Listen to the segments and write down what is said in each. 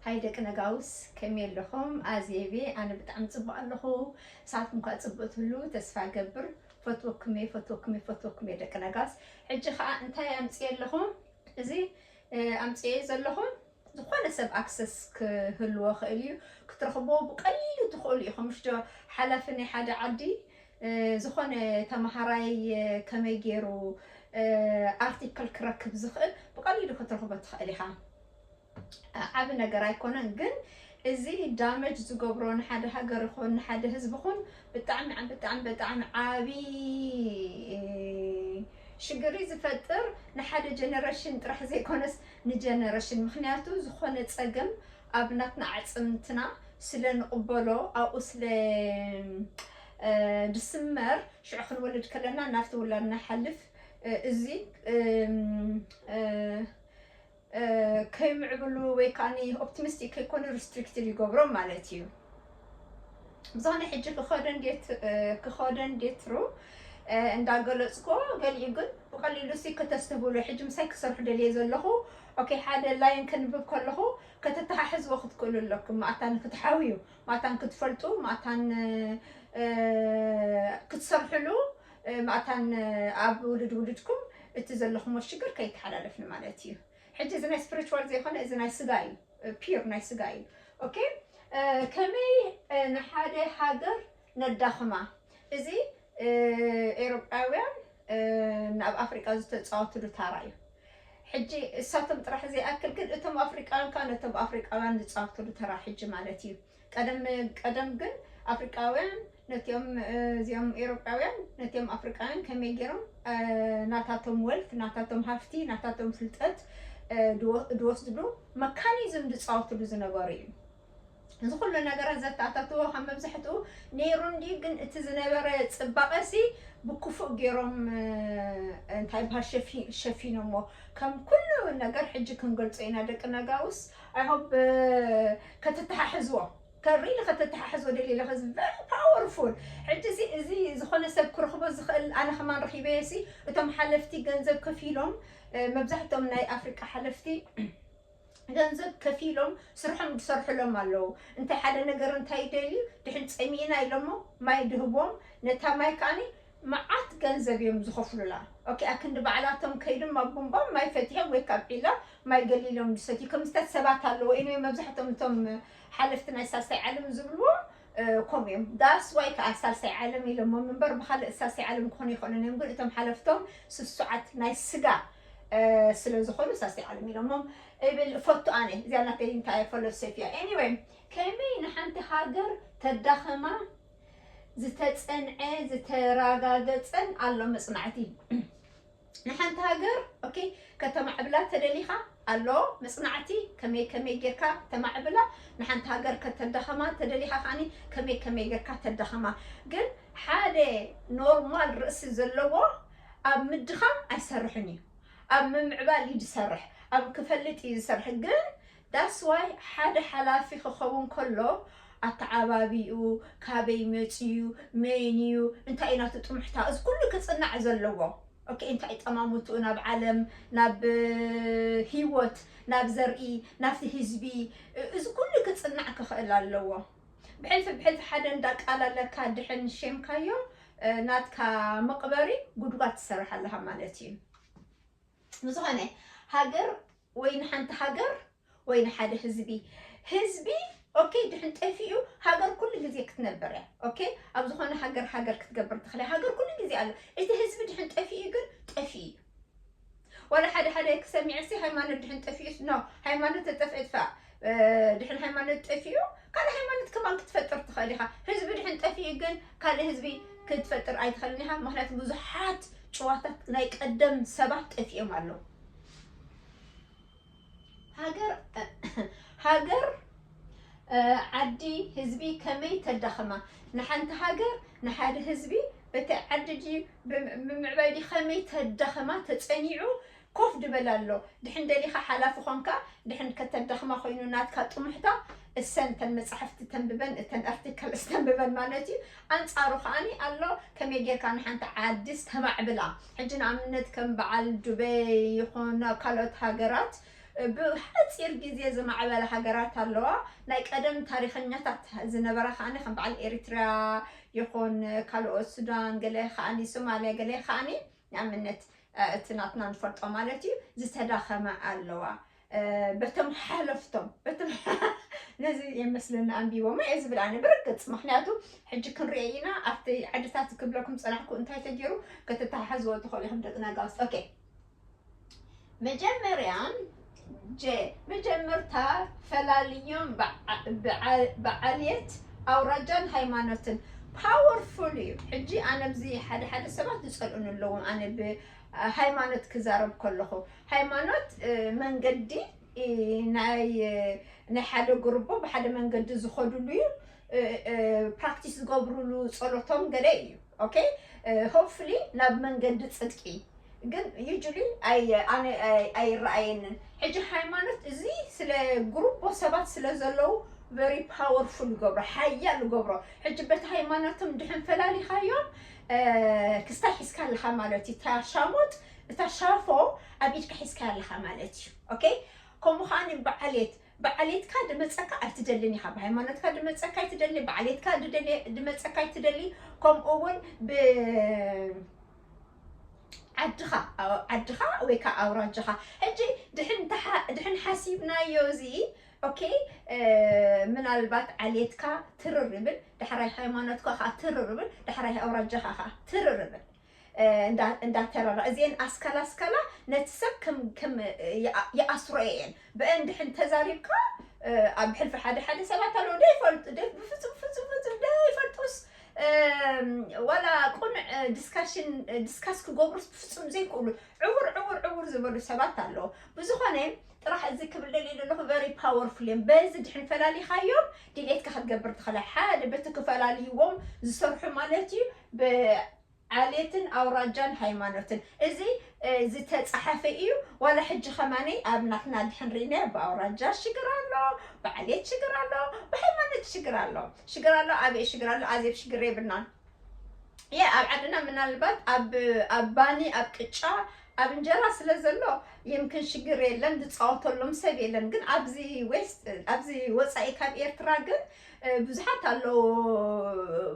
ኣይ ደቂ ነጋውስ፣ ከመይ ኣለኹም? ኣዜብ እየ፣ ኣነ ብጣዕሚ ጽቡቕ ኣለኹ። ንስኻትኩም ከኣ ጽቡቕ ትህሉ ተስፋ እገብር። ፈትወኩም እየ፣ ፈትወኩም እየ፣ ፈትወኩም እየ ደቂ ነጋውስ። ሕጂ ከኣ እንታይ ኣምጽኤ ኣለኹ? እዚ፣ እ፣ ኣምጽኤ ዘለኹ፣ ዝኾነ ሰብ ኣክሰስ ክህልዎ ክእል እዩ፣ ክትረኽብዎ ብቐሊሉ ትኽእሉ ኢኹም። ምሽ ዶ ሓላፊ ናይ ሓደ ዓዲ፣ እ፣ ዝኾነ ተምሃራይ፣ እ፣ ከመይ ገይሩ፣ እ፣ ኣርቲክል ክረክብ ዝኽእል ብቐሊሉ ክትረኽቦ ትኽእል ኢኻ። እ፣ ዓቢ ነገር ኣይኮነን፣ ግን እዚ ዳመጅ ዝገብሮ ንሓደ ሃገር ይኹን ንሓደ ህዝቢ ይኹን ብጣዕሚ፣ ብጣዕሚ፣ ብጣዕሚ ዓቢ፣ እ፣ ሽግር እዩ ዝፈጥር፣ ንሓደ ጀነሬሽን ጥራሕ ዘይኮነስ ንጀነሬሽን። ምኽንያቱ ዝኾነ ጸገም ኣብ ናትና ኣዕጽምትና ስለ ንቕበሎ፣ ኣብኡ ስለ፣ እ፣ ድስመር፣ ሽዑ ክንወልድ ከለና ናብቲ ውላድና ይሓልፍ። እ፣ እዚ፣ እም፣ እ፣ እ፣ ከይምዕብሉ ወይ ከኣ ኦፕቲሚስቲክ ከይኮኑ ሪስትሪክትድ ይገብሮም ማለት እዩ። ብዝኾነ ሕጂ ክኸደ እንዴት፣ እ፣ ክኸደ እንዴት ሩ፣ እ፣ እንዳገለጽኮ፣ ገሊኡ ግን ብቐሊሉ ሲ ከተስተብህሉ። ሕጂ ምሳይ ክሰርሑ ደልየ ዘለኹ፣ ኦኬ፣ ሓደ ላይን ከንብብ ከለኹ ከተተሓሕዝዎ ክትክእሉ ኣለኩም። ማእታን ክትሓውዩ፣ ማእታን ክትፈልጡ፣ ማእታን፣ እ፣ ክትሰርሕሉ፣ እ፣ ማእታን፣ እ፣ ኣብ ውልድ ውልድኩም እቲ ዘለኹሞ ሽግር ከይተሓላለፍኒ ማለት እዩ። ሕጂ እዚ ናይ ስፒሪቹዋል ዘይኮነ፣ እዚ ናይ ስጋ እዩ፣ እ፣ ፒር ናይ ስጋ እዩ። ኦኬ፣ እ፣ ከመይ፣ እ፣ ንሓደ ሃገር ነዳኽማ? እዚ፣ እ፣ ኤውሮጳውያን፣ እ፣ ናብ ኣፍሪቃ ዝተጻወትሉ ታራ እዩ። ሕጂ እሳቶም ጥራሕ ዘይኣክል ግን እቶም ኣፍሪቃውያን ከኣ ነቶም ኣፍሪቃውያን ዝጻወትሉ ተራ ሕጂ ማለት እዩ። ቀደም፣ ቀደም ግን ኣፍሪቃውያን ነቲኦም፣ እ፣ እዚኦም ኤውሮጳውያን ነቲኦም ኣፍሪቃውያን ከመይ ገይሮም፣ እ፣ ናታቶም ወልት፣ ናታቶም ሃፍቲ፣ ናታቶም ፍልጠት፣ እ፣ ድወ-፣ ድወስድሉ መካኒዝም ዝጻወትሉ ዝነበሩ እዩ። እዚ ኩሉ ነገራት ዘተኣታትዎ ካብ መብዛሕትኡ ነይሩ እንድዩ፣ ግን እቲ ዝነበረ ጽባቐ ሲ ብክፉእ ገይሮም፣ እ፣ እንታይ ይበሃል፣ ሸፊ-፣ ሸፊኖሞ። ከም ኩሉ ነገር ሕጂ ክንገልጾ ኢና ደቂ ነጋውስ። I hope፣ እ፣ ከተተሓሕዝዎ፣ ከሪሊ ከተተሓሕዝዎ ደልየ ኣለኹ። እዚ very powerful። ሕጂ ሲ እዚ ዝኾነ ሰብ ክረኽቦ ዝኽእል፣ ኣነ ከማን ረኺበዮ ሲ እቶም ሓለፍቲ ገንዘብ ከፊሎም፣ እ፣ መብዛሕትኦም ናይ ኣፍሪቃ ሓለፍቲ ገንዘብ ከፊሎም ስርሖም ዝሰርሕሎም ኣለዉ። እንታይ ሓደ ነገር እንታይ ይደልዩ፣ ድሕን ጸሚእና ኢሎሞ ማይ ድህቦም፣ ነታ ማይ ከኣኒ መዓት ገንዘብ እዮም ዝኸፍሉላ። ኦኬ፣ ኣክንዲ ባዕላቶም ከይዶም ኣብ ቡምባ ማይ ፈቲሖም ወይ ካብ ዒላ ማይ ገሊሎም ዝሰትዩ ከምዚታት ሰባት ኣለዉ። ኤኒወይ፣ መብዛሕትኦም እቶም ሓለፍቲ ናይ ሳልሳይ ዓለም ዝብልዎ፣ እ፣ ከምኡ እዮም። ዳስ ዋይ ከኣ ሳልሳይ ዓለም ኢሎሞም እምበር ብኻልእ ሳልሳይ ዓለም ክኾኑ ይኽእሉን እዮም። ግን እቶም ሓለፍቶም ስሱዓት ናይ ስጋ፣ እ፣ ስለ ዝኾኑ ሳልሳይ ዓለም ኢሎሞም እብል እፈቱ ኣነ። እዚኣ ናተይ እንታይ ፊሎሶፊ እያ። ኤኒወይ፣ ከመይ ንሓንቲ ሃገር ተዳኸማ ዝተጸንዐ ዝተረጋገጸን ኣሎ መጽናዕቲ። ንሓንቲ ሃገር፣ ኦኬ፣ ከተማዕብላ ተደሊኻ ኣሎ መጽናዕቲ፣ ከመይ ከመይ ጌርካ ተማዕብላ። ንሓንቲ ሃገር ከተዳኸማ ተደሊኻ ከኣኒ ከመይ ከመይ ጌርካ ተዳኸማ። ግን ሓደ ኖርማል ርእሲ ዘለዎ ኣብ ምድኻም ኣይሰርሕን እዩ። ኣብ ምምዕባል እዩ ዝሰርሕ፣ ኣብ ክፈልጥ እዩ ዝሰርሕ። ግን that's why ሓደ ሓላፊ ክኸውን ከሎ ኣተዓባቢኡ፣ ካበይ መጽዩ፣ መን እዩ፣ እንታይ እዩ ናቱ ጥሙሕታ፣ እዚ ኩሉ ክጽናዕ ዘለዎ። ኦኬ፣ እንታይ ጠማሙትኡ ናብ ዓለም፣ ናብ፣ እ፣ ህይወት፣ ናብ ዘርኢ፣ ናብቲ ህዝቢ፣ እ-፣ እዚ ኩሉ ክጽናዕ ክኽእል ኣለዎ። ብሕልፊ ብሕልፊ ሓደ እንዳቃላለካ ድሕን ሸምካዮ፣ እ፣ ናትካ መቕበሪ ጉድጓድ ትሰርሕ ኣለኻ ማለት እዩ። ብዝኾነ፣ ሃገር ወይ ንሓንቲ ሃገር ወይ ንሓደ ህዝቢ፣ ህዝቢ፣ ኦኬ፣ ድሕን ጠፊኡ ሃገር ኩሉ ግዜ ክትነብር እያ። ኦኬ፣ ኣብ ዝኾነ ሃገር፣ ሃገር ክትገብር ትኽእል እያ። ሃገር ኩሉ ግዜ ኣሎ። እቲ ህዝቢ ድሕን ጠፊኡ ግን ጠፊኡ እዩ። ዋላ ሓደ ሓደ ክሰሚዐ ሲ ሃይማኖት ድሕን ጠፊኡ ኖ፣ ሃይማኖት ተጠፍአ ጥፋእ፣ እ፣ ድሕን ሃይማኖት ጠፊኡ ካልእ ሃይማኖት ከማን ክትፈጥር ትኽእል ኢኻ። ህዝቢ ድሕን ጠፊኡ ግን ካልእ ህዝቢ ክትፈጥር ኣይትኽእልን ኢኻ። ምኽንያቱ ብዙሓት ጭዋታት ናይ ቀደም ሰባት ጠፊኦም ኣለዉ። ሃገር፣ ሃገር፣ እ፣ ዓዲ፣ ህዝቢ ከመይ ተዳኸማ? ንሓንቲ ሃገር፣ ንሓደ ህዝቢ በቲ ዓዲ ድዩ፣ ብ-፣ ብምዕባይ ድዩ ከመይ ተዳኸማ ተጸኒዑ ኮፍ ድበል ኣሎ። ድሕን ደሊኻ ሓላፊ ኾንካ፣ ድሕን ከተዳኽማ ኮይኑ ናትካ ጥሙሕታ፣ እሰን እተን መጻሕፍቲ ተንብበን፣ እተን ኣርቲክልስ ተንብበን ማለት እዩ። ኣንጻሩ ከኣኒ ኣሎ፣ ከመይ ጌርካ ንሓንቲ ዓድስ ተማዕብላ። ሕጂ ንኣብነት ከም በዓል ዱበይ ይኹን ኣብ ካልኦት ሃገራት፣ ብሓፂር ግዜ ዝማዕበላ ሃገራት ኣለዋ። ናይ ቀደም ታሪኸኛታት ዝነበራ ከዓኒ ከም በዓል ኤሪትርያ ይኹን ካልኦት ሱዳን፣ ገለ ከዓኒ ሶማልያ፣ ገለ ከዓኒ ንኣብነት እቲ ናትና ንፈልጦ ማለት እዩ ዝተዳኸመ ኣለዋ። በቶም ሓለፍቶም በቶም ነዚ የመስለኒ ኣንቢቦም እየ ዝብል ኣነ ብርግፅ። ምክንያቱ ሕጂ ክንሪኦ ኢና ኣብቲ ዓድታት ክብለኩም ፀናሕኩ እንታይ ተገይሩ ክትተሓሕዝዎ ትኽእሉ ኢኹም ደቂ ነጋውስ። ኦኬ፣ መጀመርያን ጀ መጀመርታ ፈላልዮም ብዓልየት ኣውራጃን ሃይማኖትን። ፓወርፉል እዩ። ሕጂ ኣነ ብዚ ሓደ ሓደ ሰባት ዝፀልኡን ኣለዎም ኣነ ብሃይማኖት ክዛረብ ከለኹ። ሃይማኖት መንገዲ ናይ ናይ ሓደ ጉርቦ ብሓደ መንገዲ ዝኸዱሉ እዩ። ፕራክቲስ ዝገብሩሉ ፀሎቶም ገለ እዩ። ኦኬ፣ ሆፕፍሊ ናብ መንገዲ ፅድቂ ግን ዩጁሊ ኣይረኣየንን። ሕጂ ሃይማኖት እዚ ስለ ጉሩቦ ሰባት ስለ ዘለዉ ቨሪ ፓወርፉል ይገብሮ፣ ሓያል ይገብሮ። ሕጂ በቲ ሃይማኖቶም ድሕን ፈላሊኻዮም ክስታይ ሒዝካ ኣለኻ ማለት እዩ። እታ ሻሞጥ እታ ሻፎ ኣብ ኢድካ ሒዝካ ኣለኻ ማለት እዩ። ኦኬ፣ ከምኡ ከዓ በዓሌት በዓሌትካ ድመፀካ ኣይትደልን ኢኻ። ብሃይማኖትካ ድመፀካ ኣይትደሊ፣ በዓሌትካ ድመፀካ ኣይትደሊ። ከምኡ እውን ብዓድኻ ዓድኻ ወይ ከዓ ኣውራጃኻ። ሕጂ ድሕን ሓሲብናዮ እዚ ኦኬ፣ ምናልባት ዓሌትካ ትርር ይብል፣ ዳሕራይ ሃይማኖትካ ከዓ ትርር ይብል፣ ዳሕራይ ኣውራጃኻ ከዓ ትርር ይብል። እንዳተረራ እዚአን ኣስካላ ኣስካላ ነቲ ሰብ ከም ከም ይኣስሮ እየን። ብአን ድሕን ተዛሪብካ ኣብ ሕልፊ ሓደ ሓደ ሰባት ኣለዉ ደይፈልጡ ደይ ብፍፁም ፍፁም ፍፁም ደይፈልጡስ ዋላ ቁኑዕ ዲስካሽን ዲስካስ ክገብሩስ ብፍፁም ዘይክእሉ ዕውር ዕውር ዕውር ዝበሉ ሰባት ኣለዉ። ብዝኾነ ጥራሕ እዚ ክብል ደልየ ዘለኹ ቨሪ ፓወርፉል እዮም። በዚ ድሕን ፈላሊኻዮም ድሌትካ ክትገብር ትኽእለ። ሓደ በቲ ክፈላልይዎም ዝሰርሑ ማለት እዩ። ዓሌትን ኣውራጃን ሃይማኖትን እዚ ዝተፃሓፈ እዩ። ዋላ ሕጂ ከማነይ ኣብ ናትና ድሕን ርኢናዮ ብኣውራጃ ሽግር ኣሎ፣ ብዓሌት ሽግር ኣሎ፣ ብሃይማኖት ሽግር ኣሎ። ሽግር ኣሎ፣ ኣበይ ሽግር ኣሎ? ኣዜብ ሽግር የብልናን። የ ኣብ ዓድና ምናልባት ኣብ ኣብ ባኒ ኣብ ቅጫ ኣብ እንጀራ ስለ ዘሎ የምክን ሽግር የለን፣ ዝፃወተሎም ሰብ የለን። ግን ኣብዚ ዌስት ኣብዚ ወፃኢ ካብ ኤርትራ ግን ብዙሓት ኣለዉ።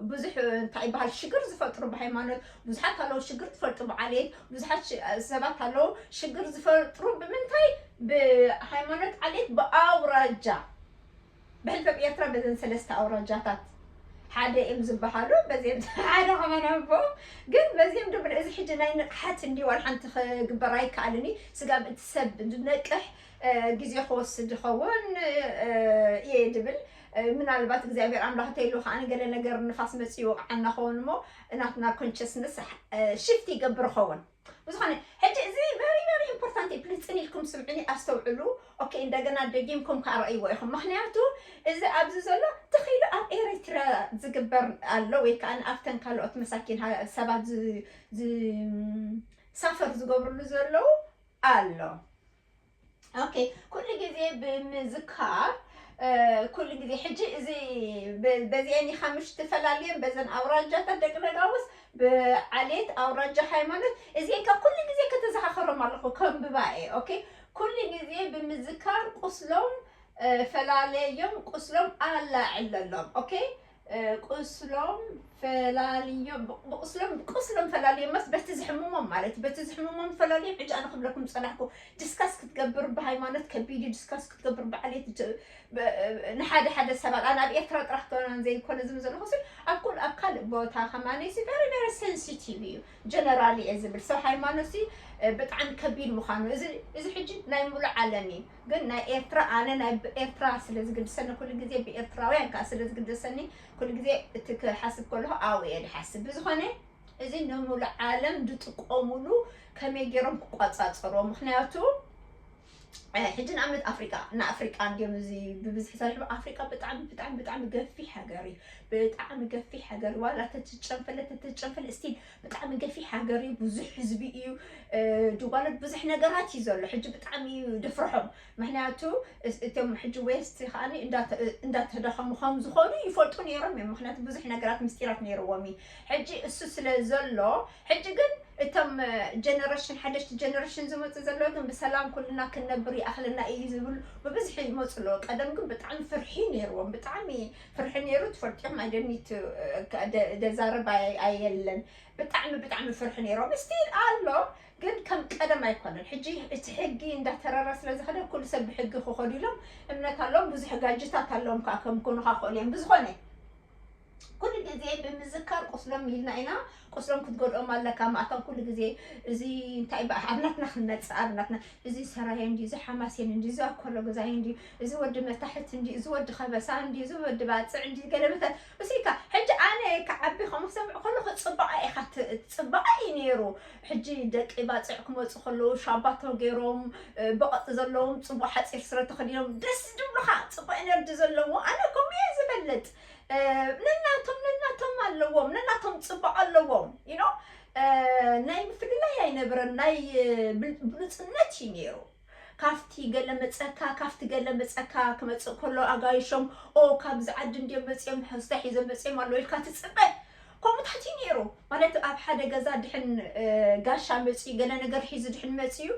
ብዙሕ እንታይ ይበሃል ሽግር ዝፈጥሩ ብሃይማኖት ብዙሓት ኣለዉ። ሽግር ትፈልጡ ብዓሌት ብዙሓት ሰባት ኣለዉ ሽግር ዝፈጥሩ ብምንታይ? ብሃይማኖት፣ ዓሌት፣ ብኣውራጃ። ብሕልፈ ኤርትራ በዘን ሰለስተ ኣውራጃታት ሓደ እዮም ዝበሃሉ። በዚኦም ሓደ ከማን ኣቦ ግን በዚኦም ድማ እዚ ሕጂ ናይ ንቕሓት እንዲ ዋላ ሓንቲ ክግበር ኣይከኣልን እዩ። ስጋብ እቲ ሰብ ዝነቅሕ ግዜ ክወስድ ይኸውን እየ ድብል። ምናልባት እግዚኣብሔር ኣምላኽ እንተይሉ ከዓ ገለ ነገር ንፋስ መፅኡ ይወቕዓና ኸውን እሞ ናትና ኮንሽስነስ ሽፍት ይገብር ይኸውን። ብዝኾነ ሕጂ እዚ ቨሪ ቨሪ ኢምፖርታንት እዩ። ፕሊዝ ፅን ኢልኩም ስምዕኒ ኣስተውዕሉ። ኦኬ፣ እንደገና ደጊምኩም ከዓ ረእይዎ ኢኹም። ምክንያቱ እዚ ኣብዚ ዘሎ ተኽኢሉ ኣብ ኤሪትራ ዝግበር ኣሎ ወይ ከዓ ኣብተን ካልኦት መሳኪን ሰባት ሳፈር ዝገብርሉ ዘለዉ ኣሎ። ኦኬ፣ ኩሉ ግዜ ብምዝካር ኩሉ ግዜ ሕጂ እዚ በዚአን ኢኻ ምሽ ትፈላልየን በዘን ኣውራጃታት ደቂ ነጋውስ ብዓሌት ኣውራጃ ሃይማኖት እዚአን ካብ ኩሉ ግዜ ከተዘኻኸሮም ኣለኹ ከም ብባኤ። ኦኬ፣ ኩሉ ግዜ ብምዝካር ቁስሎም ፈላለዮም ቁስሎም ኣላዕለሎም። ኦኬ፣ ቁስሎም ፈላልዮም ብቁስሎም ቁስሎም ፈላልዮም መስ በቲ ዝሕምሞም ማለት በቲ ዝሕምሞም ፈላልዮም። ሕጂ ኣነ ክብለኩም ዝፀናሕኩ ዲስካስ ክትገብር ብሃይማኖት ከቢድ እዩ። ዲስካስ ክትገብር ብዓሌት ንሓደ ሓደ ሰባት ኣነ ኣብ ኤርትራ ጥራሕ ከሆነን ዘይኮነ ዝም ዘለኹ ሲ ኣብ ኩል ኣብ ካልእ ቦታ ከማነይ ሲ ቨሪ ቨሪ ሴንሲቲቭ እዩ። ጀነራል እየ ዝብል ሰብ ሃይማኖት ሲ ብጣዕሚ ከቢድ ምዃኑ እዚ እዚ ሕጂ ናይ ሙሉእ ዓለም እዩ። ግን ናይ ኤርትራ ኣነ ናይ ኤርትራ ስለ ዝግድሰኒ ኩሉ ግዜ ብኤርትራውያን ከዓ ስለ ዝግደሰኒ ኩሉ ግዜ እቲ ክሓስብ ከለኹ ኣብኡ እየ ዝሓስብ። ብዝኾነ እዚ ንሙሉእ ዓለም ዝጥቀሙሉ ከመይ ገይሮም ክቆፃፀርዎ ምክንያቱ ሕጂ ንኣብነት ኣፍሪቃ ንኣፍሪቃ እንዲዮም እዚ ብብዝሒ ሰሪሑ ኣፍሪቃ ብጣዕሚ ብጣዕሚ ብጣዕሚ ገፊሕ ሃገር እዩ። ብጣዕሚ ገፊሕ ሃገር ዋላ ተትጨንፈለ ተትጨንፈለ ስቲል ብጣዕሚ ገፊሕ ሃገር እዩ። ብዙሕ ህዝቢ እዩ። ድዋለት ብዙሕ ነገራት እዩ ዘሎ። ሕጂ ብጣዕሚ እዩ ድፍርሖም ምክንያቱ እቶም ሕጂ ዌስት ከዓ እንዳተደኸሙ ከም ዝኾኑ ይፈልጡ ነይሮም እዮም። ምክንያቱ ብዙሕ ነገራት ምስጢራት ነይርዎም እዩ። ሕጂ እሱ ስለ ዘሎ ሕጂ ግን እቶም ጀነሬሽን ሓደሽቲ ጀነሬሽን ዝመፁ ዘለዉ ግን ብሰላም ኩልና ክንነብር ይኣኽለና እዩ ዝብሉ ብብዝሒ ይመፁ ኣለዉ። ቀደም ግን ብጣዕሚ ፍርሒ ነይርዎም፣ ብጣዕሚ ፍርሒ ነይሩ። ትፈልጢኹም ኣይደኒት ደዛረብ ኣየለን። ብጣዕሚ ብጣዕሚ ፍርሒ ነይሮም። ስቲል ኣሎ ግን ከም ቀደም ኣይኮነን። ሕጂ እቲ ሕጊ እንዳተረረ ስለ ዝኸደ ኩሉ ሰብ ብሕጊ ክኸዱ ኢሎም እምነት ኣለዎም። ብዙሕ ጋጅታት ኣለዎም ከዓ ከም ክኾኑኻ ክኽእሉ እዮም። ብዝኾነ ኩሉ ግዜ ብምዝካር ቁስሎም ኢልና ኢና። ቁስሎም ክትጎድኦም ኣለካ። ማእቶም ኩሉ ግዜ እዚ እንታይ በ-፣ ኣብ ናትና ክንመጽእ፣ ኣብ ናትና እዚ ሰራየ እንዲ፣ እዚ ሓማሴን እንዲ፣ እዚ ኣኮሎ ገዛይ እንዲ፣ እዚ ወዲ መታሕት እንዲ፣ እዚ ወዲ ከበሳ እንዲ፣ እዚ ወዲ ባጽዕ እንዲ፣ ገለመታት። እዚካ ሕጂ ኣነ ክዓቢ ከም ክሰምዕ ከለኹ ጽባቐ ኢኻ ት-፣ ጽባቐ እዩ ነይሩ። ሕጂ ደቂ ባጽዕ ክመጹ ከለዉ ሻባቶ ገይሮም፣ እ፣ በቐጥ ዘለዎም ጽቡቕ ሓጺር ስረ ተኸዲኖም ደስ ዝብሉኻ ጽቡቕ ኤነርጂ ዘለዎ ኣነ ከምኡ እየ ዝፈልጥ። እ፣ ነናቶም ነናቶም ኣለዎም፣ ነናቶም ጽባቐ ኣለዎም። You know፣ እ፣ ናይ ምፍልላይ ኣይነበረን፣ ናይ፣ እ፣ ብል-፣ ብሉጽነት እዩ ነይሩ። ካብቲ ገለ መጸካ፣ ካብቲ ገለ መጸካ ክመጽእ ከሎ ኣጋይሾም፣ "ኦ፣ ካብዚ ዓዲ እንድዮም መጽዮም፣ መስተ ሒዞም መጽዮም ኣለዉ" ኢልካ ትጽበ። ከምኡታት እዩ ነይሩ። ማለት ኣብ ሓደ ገዛ ድሕን፣ እ፣ ጋሻ መጽዩ፣ ገለ ነገር ሒዙ ድሕን መጽዩ፣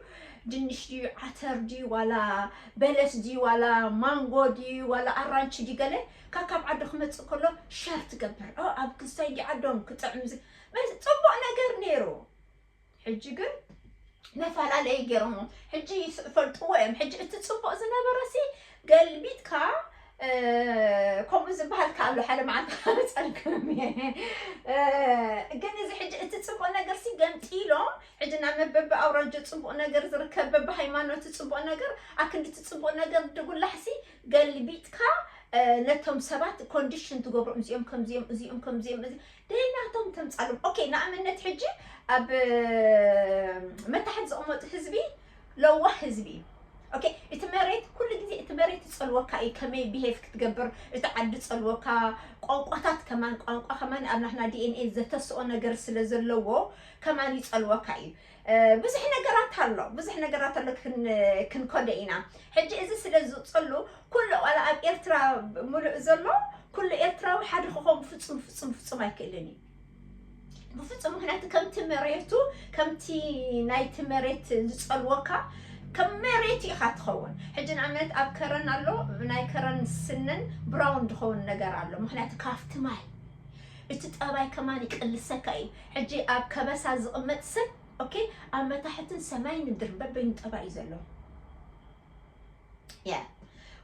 ድንሽ ድዩ፣ ዓተር ድዩ፣ ዋላ በለስ ድዩ፣ ዋላ ማንጎ ድዩ፣ ዋላ ኣራንቺ ድዩ፣ ገለ ካብ፣ ካብ ዓዱ ክመጽእ ከሎ ሸር ትገብር። "ኦ፣ ኣብ ክስታይ እንዲ ዓዶም ክጥዕም ዝ-" መስ-፣ ጽቡቕ ነገር ነይሩ። ሕጂ ግን መፈላለዪ ገይሮሞ። ሕጂ ይስ-፣ ይፈልጥዎ እዮም። ሕጂ እቲ ጽቡቕ ዝነበረሲ ገልቢጥካ፣ እ፣ ከምኡ ዝበሃል ከኣ ኣሎ፣ ሓደ መዓልቲ ክመጸልኩም እየ። እ፣ ግን እዚ ሕጂ እቲ ጽቡቕ ነገርሲ ገምጢሎም፣ ሕጂ ናብ መበቢ ኣውራጃ ጽቡቕ ነገር ዝርከብ፣ በቢ ሃይማኖት ጽቡቕ ነገር፣ ኣክንዲ እቲ ጽቡቕ ነገር ድጉላሕሲ ገልቢጥካ፣ እ፣ ነቶም ሰባት ኮንዲሽን ትገብሮም፣ እዚኦም ከምዚኦም፣ እዚኦም ከምዚኦም፣ እዚ ደይናቶም ተምጻሎም። ኦኬ፣ ንኣብነት ሕጂ ኣብ፣ እ፣ መታሕት ዝቕመጡ ህዝቢ ለዋህ ህዝቢ እዩ። ኦኬ፣ እቲ መሬት ኩሉ ግዜ እቲ መሬት ይጸልወካ እዩ፣ ከመይ ቢሄቭ ክትገብር፣ እቲ ዓዲ ይጸልወካ፣ ቋንቋታት ከማን፣ ቋንቋ ከማን ኣብ ናትና ዲ ኤን ኤ ዘተስኦ ነገር ስለ ዘለዎ ከማን ይጸልወካ እዩ። እ፣ ብዙሕ ነገራት ኣሎ፣ ብዙሕ ነገራት ኣሎ ክን-፣ ክንከዶ ኢና። ሕጂ እዚ ስለ ዝጸሉ ኩሉ ዋላ ኣብ ኤርትራ ምሉእ ዘሎ ኩሉ ኤርትራዊ ሓደ ክኸውን ፍጹም፣ ፍጹም፣ ፍጹም ኣይክእልን እዩ። ብፍጹም፣ ምኽንያቱ ከምቲ መሬቱ፣ ከምቲ ናይቲ መሬት ዝጸልወካ፣ ከም መሬቱ ኢኻ ትኸውን። ሕጂ ንኣብነት ኣብ ከረን ኣሎ፣ ናይ ከረን ስነን ብራውን ዝኸውን ነገር ኣሎ። ምኽንያቱ ካብቲ ማይ፣ እቲ ጠባይ ከማን ይቅልሰካ እዩ። ሕጂ ኣብ ከበሳ ዝቕመጥ ሰብ፣ ኦኬ፣ ኣብ መታሕትን ሰማይን ምድርን በበይኑ ጠባይ እዩ ዘሎ። ያ።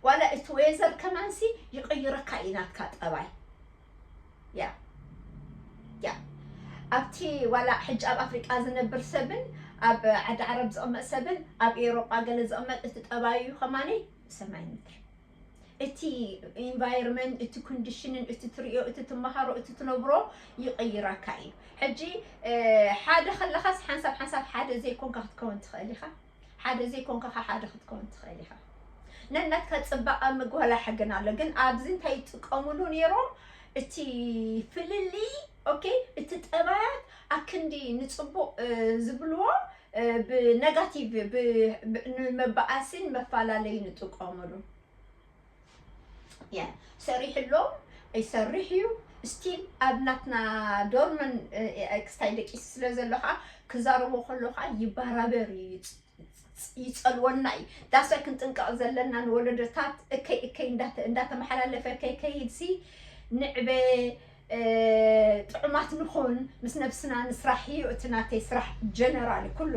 ዋላ እቲ ዌዘር ከማንሲ ይቕይረካ እዩ ናትካ ጠባይ። ያ። ያ። ኣብቲ ዋላ ሕጂ ኣብ ኣፍሪቃ ዝነብር ሰብን ኣብ ዓዲ ዓረብ ዝቕመጥ ሰብን ኣብ ኤውሮጳ ገለ ዝቕመጥ እቲ ጠባዩ ከማኒ ሰማይ ምድሪ። እቲ ኢንቫይሮንመንት፣ እቲ ኮንዲሽንን፣ እቲ ትርእዮ፣ እቲ ትመሃሮ፣ እቲ ትነብሮ ይቕይረካ እዩ። ሕጂ፣ እ፣ ሓደ ከለኻስ ሓንሳብ ሓንሳብ ሓደ ዘይኮንካ ክትከውን ትኽእል ኢኻ። ሓደ ዘይኮንካ ኸዓ ሓደ ክትከውን ትኽእል ኢኻ። ነናትካ ጽባቐ ምግባላ ሕግን ኣሎ። ግን ኣብዚ እንታይ ይጥቀሙሉ ነይሮም? እቲ ፍልልይ፣ ኦኬ፣ እቲ ጠባያት ኣክንዲ ንጽቡቕ፣ እ፣ ዝብልዎ፣ እ፣ ብነጋቲቭ፣ ብ-፣ ብ-፣ ንመበኣስን መፈላለይን ይጥቀሙሉ። ያ፣ ሰሪሕሎም ይሰርሕ እዩ። ስቲል ኣብ ናትና ዶርመን፣ እ፣ ክስታይ ደቂሱ ስለ ዘሎ ኸዓ ክዛረቦ ከሎ ኸዓ ይባራበር እዩ፣ ይጽ-፣ ይጸልወና እዩ። ዳስ ዋይ ክንጥንቀቕ ዘለና ንወለዶታት እከይ እከይ እንዳተ-፣ እንዳተመሓላለፈ ከይከይድሲ ንዕበ፣ እ፣ ጥዑማት ንኹን፣ ምስ ነብስና ንስራሕ እዩ እቲ ናተይ ስራሕ ጀነራል ኩሉ፣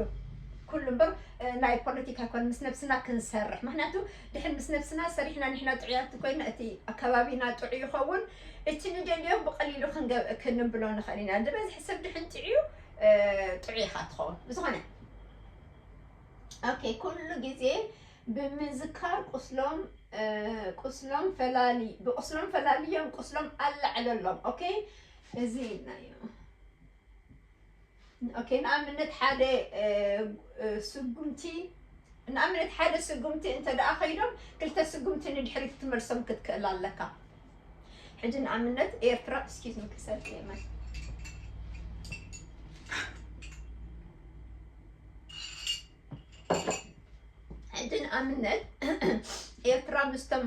ኩሉ እምበር፣ እ፣ ናይ ፖለቲካ ኣይኮነ፣ ምስ ነብስና ክንሰርሕ። ምኽንያቱ ድሕን ምስ ነብስና ሰሪሕና ንሕና ጥዑያት ኮይና እቲ ኣከባቢና ጥዑይ ይኸውን፣ እቲ ንደልዮ ብቐሊሉ ክንገ-፣ ክንብሎ ንኽእል ኢና። ዝበዝሕ ሰብ ድሕን ጥዑዩ፣ እ፣ ጥዑይ ኢኻ ትኸውን። ብዝኾነ፣ ኦኬ፣ ኩሉ ግዜ ብምዝካር ቁስሎም፣ እ፣ ቁስሎም ፈላሊ-፣ ብቁስሎም ፈላልዮም፣ ቁስሎም ኣላዕለሎም። ኦኬ፣ እዚ ኢልናዮ። ኦኬ፣ ንኣብነት ሓደ፣ እ፣ እ፣ ስጉምቲ፣ ንኣብነት ሓደ ስጉምቲ እንተ ደኣ ኸይዶም፣ ክልተ ስጉምቲ ንድሕሪት ክትመልሶም ክትክእል ኣለካ። ሕጂ ንኣብነት ኤርትራ፣ ኤክስኪውዝ ሚ፣ ክሰቲ እየ ማይ። ሕጂ ንኣብነት ኤርትራ ምስቶም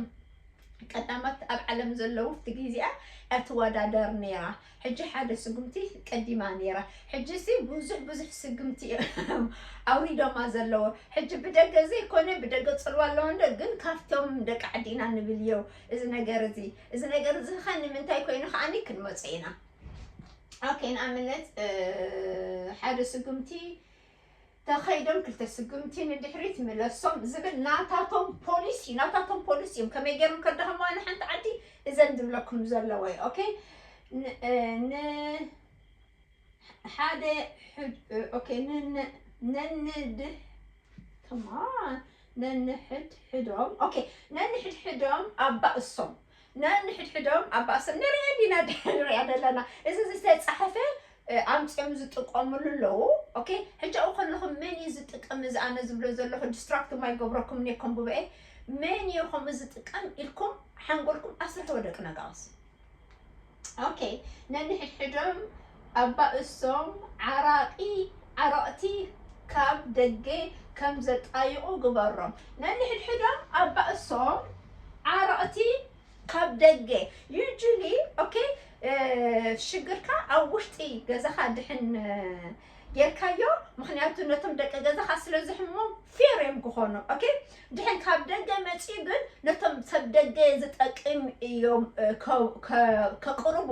ቀዳማት ኣብ ዓለም ዘለዉ ኣብቲ ግዜኣ እያ ትወዳደር ነይራ። ሕጂ ሓደ ስጉምቲ ቀዲማ ነይራ። ሕጂ ሲ ብዙሕ ብዙሕ ስግምቲ እዮም ኣውሪዶማ ዘለዎ። ሕጂ ብደገ ዘይኮነ ብደገ ጽልዋ ኣለዎ እንዶ፣ ግን ካብቶም ደቂ ዓዲ ኢና ንብል እዮ። እዚ ነገር እዚ እዚ ነገር እዚ ኸ ንምንታይ ኮይኑ ከዓኒ ክንመጾ ኢና። ኦኬ፣ ንኣብነት ሓደ ስጉምቲ ተኸይዶም ክልተ ስጉምቲ ንድሕሪት ምለሶም ዝብል ናታቶም ፖሊሲ፣ ናታቶም ፖሊሲ እዮም። ከመይ ገይሮም ከዳኸምዋ ንሓንቲ ዓዲ እዘን ዝብለኩም ዘለወ። ኦኬ፣ ን ሓደ ኦኬ፣ ነንድህ ከማን ነንሕድሕዶም፣ ኦኬ፣ ነንሕድሕዶም ኣባእሶም፣ ነንሕድሕዶም ኣባእሶም ንሪኦ ዲና ንሪኣ ዘለና። እዚ ዝተፃሕፈ ኣምፅኦም ዝጥቀምሉ ኣለዉ። ኦኬ፣ ሕጂ ኣብኡ ከለኹም መን እዩ ዝጥቀም? እዚ ኣነ ዝብሎ ዘለኹ ዲስትራክት ማይ ገብረኩም እኔ ከምብበኤ መን እዩ ከምኡ ዝጥቀም ኢልኩም ሓንጎልኩም ኣስርሕዎ ደቂ ነጋውስ። ኦኬ፣ ነንሕድሕዶም ኣባእሶም ዓራቒ ዓረቕቲ ካብ ደገ ከም ዘጣይቑ ግበሮም። ነንሕድሕዶም ኣባእሶም ዓረቕቲ ካብ ደገ ዩጁሊ። ኦኬ፣ ሽግርካ ኣብ ውሽጢ ገዛኻ ድሕን ጌርካዮ። ምክንያቱ ነቶም ደቂ ገዛኻ ስለ ዝሕሞም ፌር እዮም ክኾኑ። ኦኬ፣ ድሕን ካብ ደገ መፂኡ ግን ነቶም ሰብ ደገ ዝጠቅም እዮም ከቅርቡ።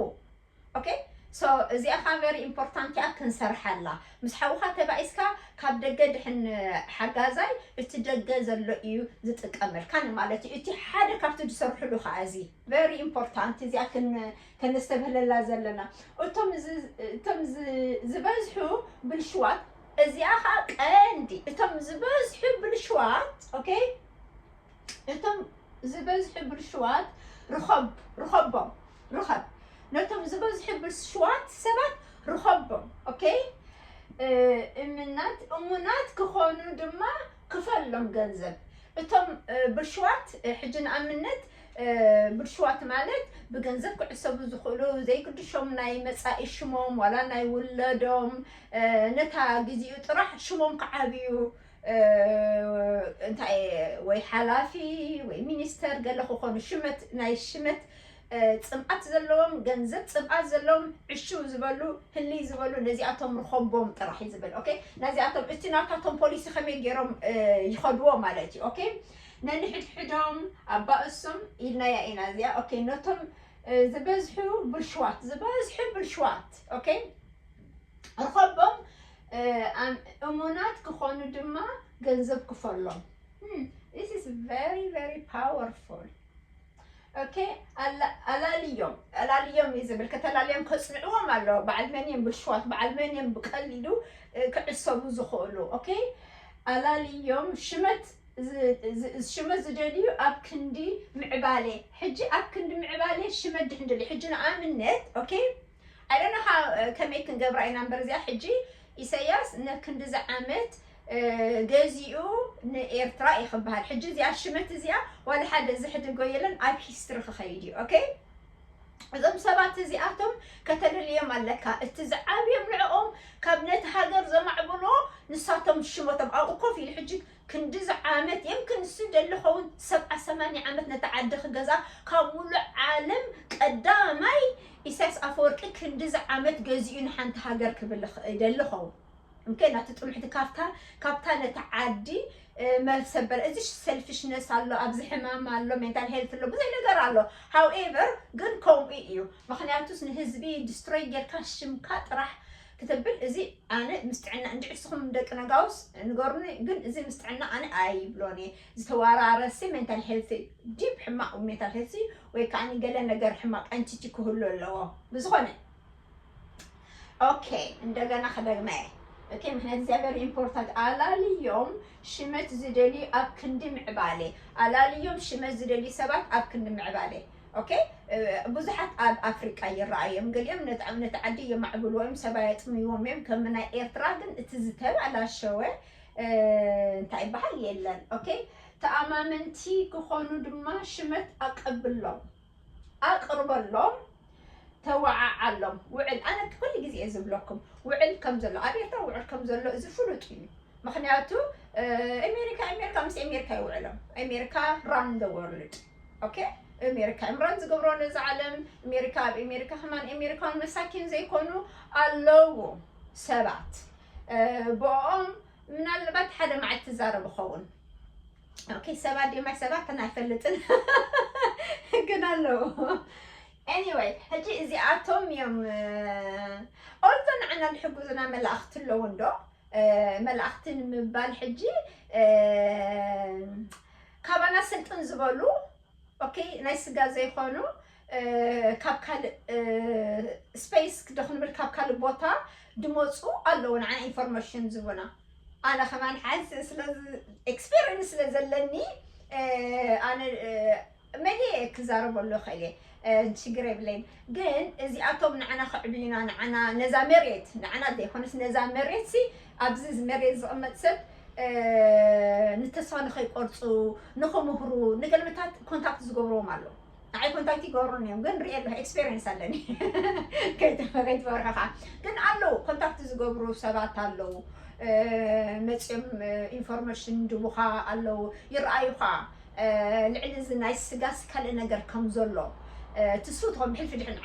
ኦኬ፣ so እዚኣ ካ ቨሪ ኢምፖርታንት እያ፣ ክንሰርሓላ። ምስ ሓውካ ተባኢስካ ካብ ደገ ድሕን ሓጋዛይ እቲ ደገ ዘሎ እዩ ዝጥቀመልካ ንማለት እዩ። እቲ ሓደ ካብቲ ዝሰርሕሉ ከዓ እዚ ቨሪ ኢምፖርታንት እዚኣ ከነስተብህለላ ዘለና። እቶም እቶም ዝበዝሑ ብልሽዋት፣ እዚኣ ከዓ ቀንዲ እቶም ዝበዝሑ ብልሽዋት። ኦኬ፣ እቶም ዝበዝሑ ብልሽዋት ርኸብ ርኸቦም ርኸብ ነቶም ዝበዝሑ ብልሽዋት ሰባት ርኸቦም። ኦኬ፣ እምናት እሙናት ክኾኑ ድማ ክፈሎም ገንዘብ። እቶም ብልሽዋት ሕጂ ንኣብነት ብልሽዋት ማለት ብገንዘብ ክዕሰቡ ዝኽእሉ ዘይግድሾም ናይ መጻኢ ሽሞም ዋላ ናይ ውለዶም ነታ ግዜኡ ጥራሕ ሽሞም ክዓብዩ እንታይ ወይ ሓላፊ ወይ ሚኒስተር ገለ ክኾኑ ሽመት ናይ ሽመት ፅምኣት ዘለዎም ገንዘብ ፅምኣት ዘለዎም ዕሽው ዝበሉ ህልይ ዝበሉ ነዚኣቶም ርኸቦም ጥራሕ እዩ ዝብል። ኦኬ፣ ነዚኣቶም እቲ ናታቶም ፖሊሲ ከመይ ገይሮም ይኸድዎ ማለት እዩ። ኦኬ፣ ነንሕድሕዶም ኣባእሶም ኢልናያ ኢና እዚኣ። ኦኬ፣ ነቶም ዝበዝሑ ብልሽዋት ዝበዝሑ ብልሽዋት ኦኬ ርኸቦም እሙናት ክኾኑ ድማ ገንዘብ ክፈሎም። This is very very powerful። ኦኬ፣ ኣላልዮም ኣላልዮም እዩ ዝብል። ከተላልዮም ከፅንዕዎም ኣለዎ። በዓል መን እዮም ብልሽዋት፣ በዓል መን እዮም ብቀሊሉ ክዕሰቡ ዝኽእሉ። ኦኬ፣ ኣላልዮም ሽመት ሽመት ዝደልዩ ኣብ ክንዲ ምዕባሌ። ሕጂ ኣብ ክንዲ ምዕባሌ ሽመት ድሕን ደልዩ ሕጂ ንኣብነት ኦኬ ኣይደነኻ ከመይ ክንገብራ ኢና እምበር እዚኣ ሕጂ ኢሳያስ ነክንድዚ ዓመት ገዚኡ ንኤርትራ እዩ ክበሃል። ሕጂ እዚኣ ሽመት እዚኣ ዋላ ሓደ ዝሕድጎ የለን፣ ኣብ ሂስትሪ ክኸይድ እዩ። ኦኬ እዞም ሰባት እዚኣቶም ከተለልዮም ኣለካ። እቲ ዝዓብዮም ንዕኦም ካብ ነቲ ሃገር ዘማዕብሎ ንሳቶም ሽመቶም ኣብኡ ኮፍ ኢሉ ሕጂ ክንድዚ ዓመት የምክን ንሱ ደሊ ኸውን ሰብዓ ሰማንያ ዓመት ነቲ ዓዲ ክገዛ ካብ ሙሉእ ዓለም ቀዳማይ ኢሳያስ ኣፈወርቂ ክንድዚ ዓመት ገዚኡ ንሓንቲ ሃገር ክብል ይደሊ ኸውን። እምከ ናቲ ጥምሕቲ ካብታ ካብታ ነቲ ዓዲ መሰበር እዚ ሰልፊሽነስ ኣሎ፣ ኣብዚ ሕማም ኣሎ፣ ሜንታል ሄልት ኣሎ፣ ብዙሕ ነገር ኣሎ። ሃውኤቨር ግን ከምኡ እዩ። ምክንያቱስ ንህዝቢ ዲስትሮይ ጌርካ ሽምካ ጥራሕ ክትብል እዚ ኣነ ምስ ጥዕና እንድዒ እስኹም ደቂ ነጋውስ ንገሩኒ፣ ግን እዚ ምስ ጥዕና ኣነ ኣይብሎን እየ። ዝተወራረሲ ሜንታል ሄልት ዲፕ ሕማቕ ሜንታል ሄልት ወይ ከዓ ገለ ነገር ሕማቕ ኤንቲቲ ክህሉ ኣለዎ። ብዝኾነ ኦኬ እንደገና ክደግመ እየ። ኦኬ ምክንያት እግዚኣብሔር ኢምፖርታንት ኣላልዮም ሽመት ዝደልዩ ኣብ ክንዲ ምዕባሌ ኣላልዮም ሽመት ዝደልዩ ሰባት ኣብ ክንዲ ምዕባሌ ኦኬ ብዙሓት ኣብ ኣፍሪቃ ይረኣዮም። ገሊኦም ነቲ ዓዲ የማዕብልዎ እዮም፣ ሰባ የጥምይዎም እዮም። ከም ናይ ኤርትራ ግን እቲ ዝተበላሸወ እንታይ ይበሃል የለን። ኦኬ ተኣማመንቲ ክኾኑ ድማ ሽመት ኣቀብሎም ኣቅርበሎም ተወዓዓሎም ውዕል። ኣነ ኩሉ ግዜ እየ ዝብለኩም ውዕል ከም ዘሎ ኣብ ኤርትራ ውዕል ከም ዘሎ እዚ ፍሉጥ እዩ። ምክንያቱ ኣሜሪካ ኣሜሪካ ምስ ኣሜሪካ ይውዕሎም ኣሜሪካ run the world ኦኬ ኣሜሪካ እዮም ራን ዝገብሮ ነዚ ዓለም። ኣሜሪካ ኣብ ኣሜሪካ ከማን ኣሜሪካውን መሳኪን ዘይኮኑ ኣለዉ ሰባት። ብኦም ምናልባት ሓደ መዓልቲ ትዛረብ ኸውን። ኦኬ፣ ሰባት ድዮም ኣይሰባትን ኣይፈልጥን ግን ኣለዉ። Anyway፣ ሕጂ እዚኣቶም እዮም ኦልቶ ንዓና ዝሕግዙና መላእኽቲ ኣለዉ እንዶ። መላእኽቲ ንምባል ሕጂ ካባና ስልጥን ዝበሉ፣ ኦኬ፣ ናይ ስጋ ዘይኮኑ፣ ካብ ካልእ ስፔስ ክደኽንብል ካብ ካልእ ቦታ ድመፁ ኣለዉ ንዓ ኢንፎርሜሽን ዝቡና። ኣነ ከማን ሓንስ ስለ ኤክስፔሪንስ ስለ ዘለኒ ኣነ መሊኤ ክዛረበሉ ይኽእል እየ። ሽግር የብለይን። ግን እዚኣቶም ንዓና ከዕብዩና፣ ንዓና ነዛ መሬት፣ ንዓና ዘይኮነስ ነዛ መሬት ሲ ኣብዚ መሬት ዝቕመጥ ሰብ ንተስፋ ንኸይቆርፁ፣ ንኽምህሩ፣ ንገልምታት ኮንታክት ዝገብርዎም ኣለዉ። ንዓይ ኮንታክት ይገብሩን እዮም፣ ግን ሪኤ ኣለኹ፣ ኤክስፔሪንስ ኣለኒ። ከይትፈርሑ ከዓ ግን ኣለዉ፣ ኮንታክት ዝገብሩ ሰባት ኣለዉ። መፅዮም ኢንፎርሜሽን ድቡኻ ኣለዉ፣ ይረኣዩ ከዓ። ልዕሊ እዚ ናይ ስጋስ ካልእ ነገር ከም ዘሎ ትስፉ ትኾን ብሕልፊ ድሕን